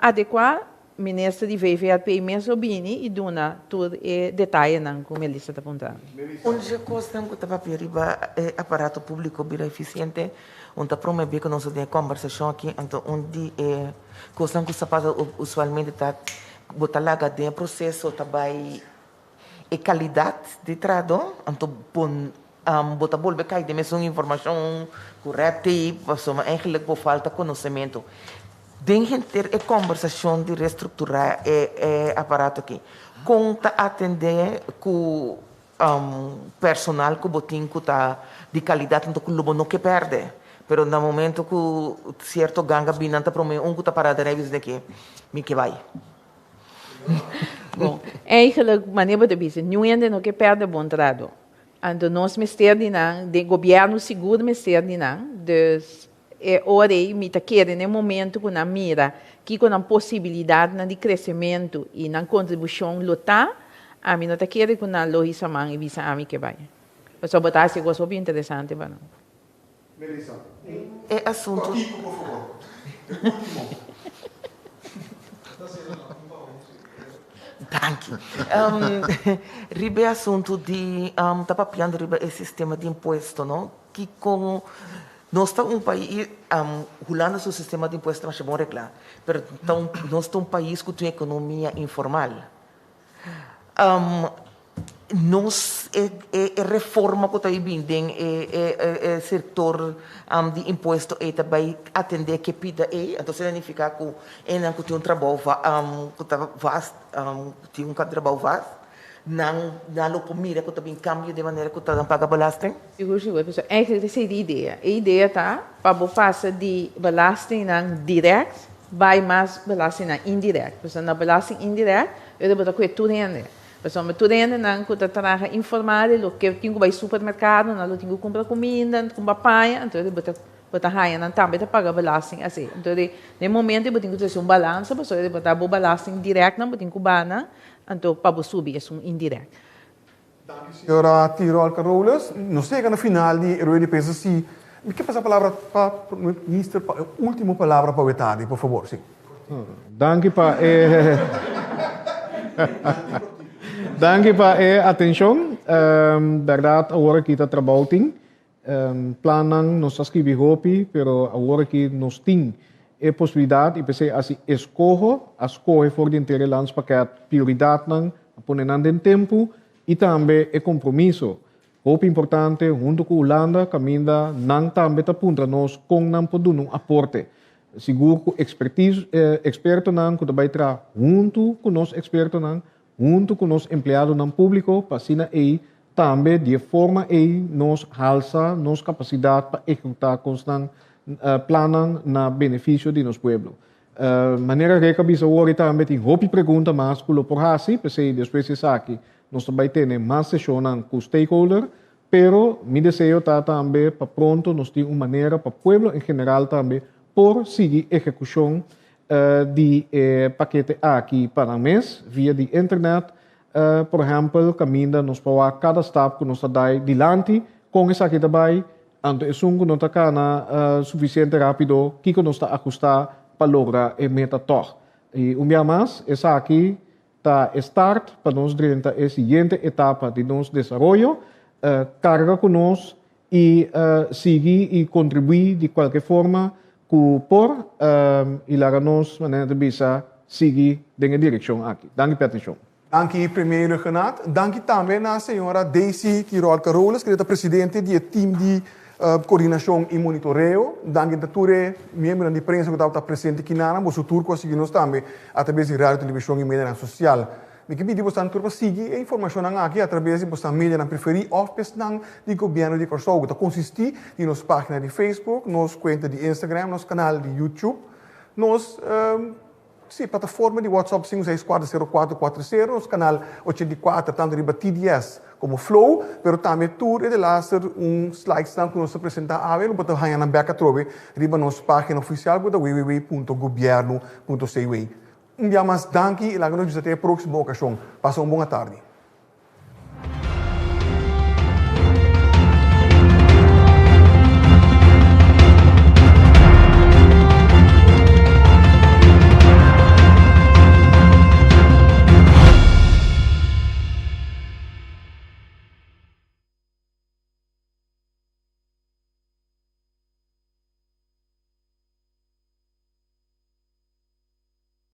adekuá minister di VVRP mes lo bini i duna tur e detayenan ku Melissa ta puntra. Un dje kosnan ku ta papia riba e aparato públiko bira efisiente, un ta promé ku nos a den e kòmbersashon aki, anto un di e kosnan ku sa pasa usualmente ta bo ta laga den e proseso ta bai E kalidat di trado, anto bo bo ta bolbe kai den mesun informashon ku red tape, pasobra eigenlijk bo falta konosementu. Den henter e kòmbersashon di restrukturá e e aparato aki, kon ta atendé ku personal ku bo tin ku ta di kalidat anto ku lo bo no ke pèrdè? Pero na momento ku sierto ganga bin nan ta promé un ku ta pará den rei bisa di ke mi ke bai. Bon, eigenlijk, manera bo ta bisa, niun hende no ke pèrdè bon trado. Anto nos mester di nan, den gobièrnu sigur mester di nan. Dus e ora ei mi ta kere na e momento ku nan mira kiko nan posibilidatnan di kresementu i nan kontribushon lo ta, ami no ta kere ku nan lo hisa man i bisa ami ke bai. Pasobra bo ta hasi kos hopi interesante pa nan. Melissa, un E asuntu. Kiko, por favor. E ultimo. Danki. Riba e asuntu di ta papiando riba e sistema di impuesto, no? Kiko nos ta un pais, Hulanda su sistema di impuesto ta masha bon reglá, pero ta un nos ta un pais ku tin un ekonomia informal. Nos e e reforma ku ta bin den e e sektor di impuesto ei ta bai atendé ke pida ei, anto esei ta nifiká ku esnan ku tin un trabou ku ta vast ku tin un trabou vast nan nan lo por mira ku ta bin kambio den manera ku ta nan paga belasting? Sigur sigur, pasobra eigentlik esei ta e idea. E idea ta pa bo pasa di belastingnan dirèkt bai mas belastingnan indirèkt. Pasobra na belasting indirèkt yo ta bota kue tur hende. Pasobra tur hendenan ku ta traha informal e lo ke tin ku bai supermerkado, nan lo tin ku kumpra kuminda, kumpra paña, anto bo ta bo ta haña nan tambe ta paga belasting así. Anto den e momento bo tin ku trese un balansa pasobra bo ta bo belasting dirèkt nan bo tin ku bana anto pa bo subi esun indirèkt. Danki señora Tirol Carolus. Nos yega na final di e rueda di prensa si mi ke pasa palabra pa Primer Minister pa e ultimo palabra pa awe tardi por fabor si. Danki pa e Danki pa e atencion. Berdad awor aki ta trabou tin. Plannan nos ta skibi hopi pero awor aki nos tin e posibilidad y p'esey a si escoho a scohe for di henter e landspakket prioridadnan a pone nan den tempu y tambe e compromiso hopi importante hunto cu Hulanda caminda nan tambe ta puntra nos con nan por duna un aporte. Sigur cu expertise expertonan cu ta bay traha hunto cu nos expertonan huntu ku nos empleadonan públiko pa asina ei tambe di e forma ei nos halsa nos kapasidat pa ehekutá kosnan, plannan na benefisio di nos pueblo. Manera Rick a bisa wor tambe tin hopi pregunta mas ku lo por hasi, p'esei despues di esaki nos ta bai tene mas seshonnan ku stakeholder, pero mi deseo ta tambe pa pronto nos tin un manera pa pueblo en general tambe por sigui ehekushon di e pakete aki pa nan mes via di internet, por ehèmpel kaminda nos por wak kada stap ku nos ta dai dilanti kon esaki ta bai, anto esun ku no ta kana sufisiente rápido kiko nos ta ahustá pa logra e meta tòg. I un bia mas esaki ta e start pa nos drenta e siguiente etapa di nos desaroyo, karga ku nos i sigui i kontribuí di kualke forma ku por i laga nos, manera ta bisa, sigui den e direkshon aki. Danki pa e atenshon. Danki Premier Rhuggenaath. Danki tambe na señora Daisy Tirol Carolus, kende ta presidente di e team di Coordinacion y Monitoreo. Danki ta tur e miembronan di prensa cu tabata presente kinanan. Boso tur cu a sigui nos tambe atrabes di radio, television y medianan social. Mi ke pidi boso tur pa sigui e informashonnan aki atraves di boso medianan preferí òf pesnan di Gobièrnu di Kòrsou ku ta konsistí di nos página di Facebook, nos kuenta di Instagram, nos kanal di YouTube, nos sí, plataforma di WhatsApp 5640440, nos kanal 84 tantu riba TDS komo Flow, pero tambe tur e delaster un slidesnan ku nos ta presentá awe lo bo ta haña nan bèk atrobe riba nos página ofisial ku ta www.gobiernu.cw. Un bia mas danki i laga nos bisa te e próksimo okashon. Pasa un bon atardi.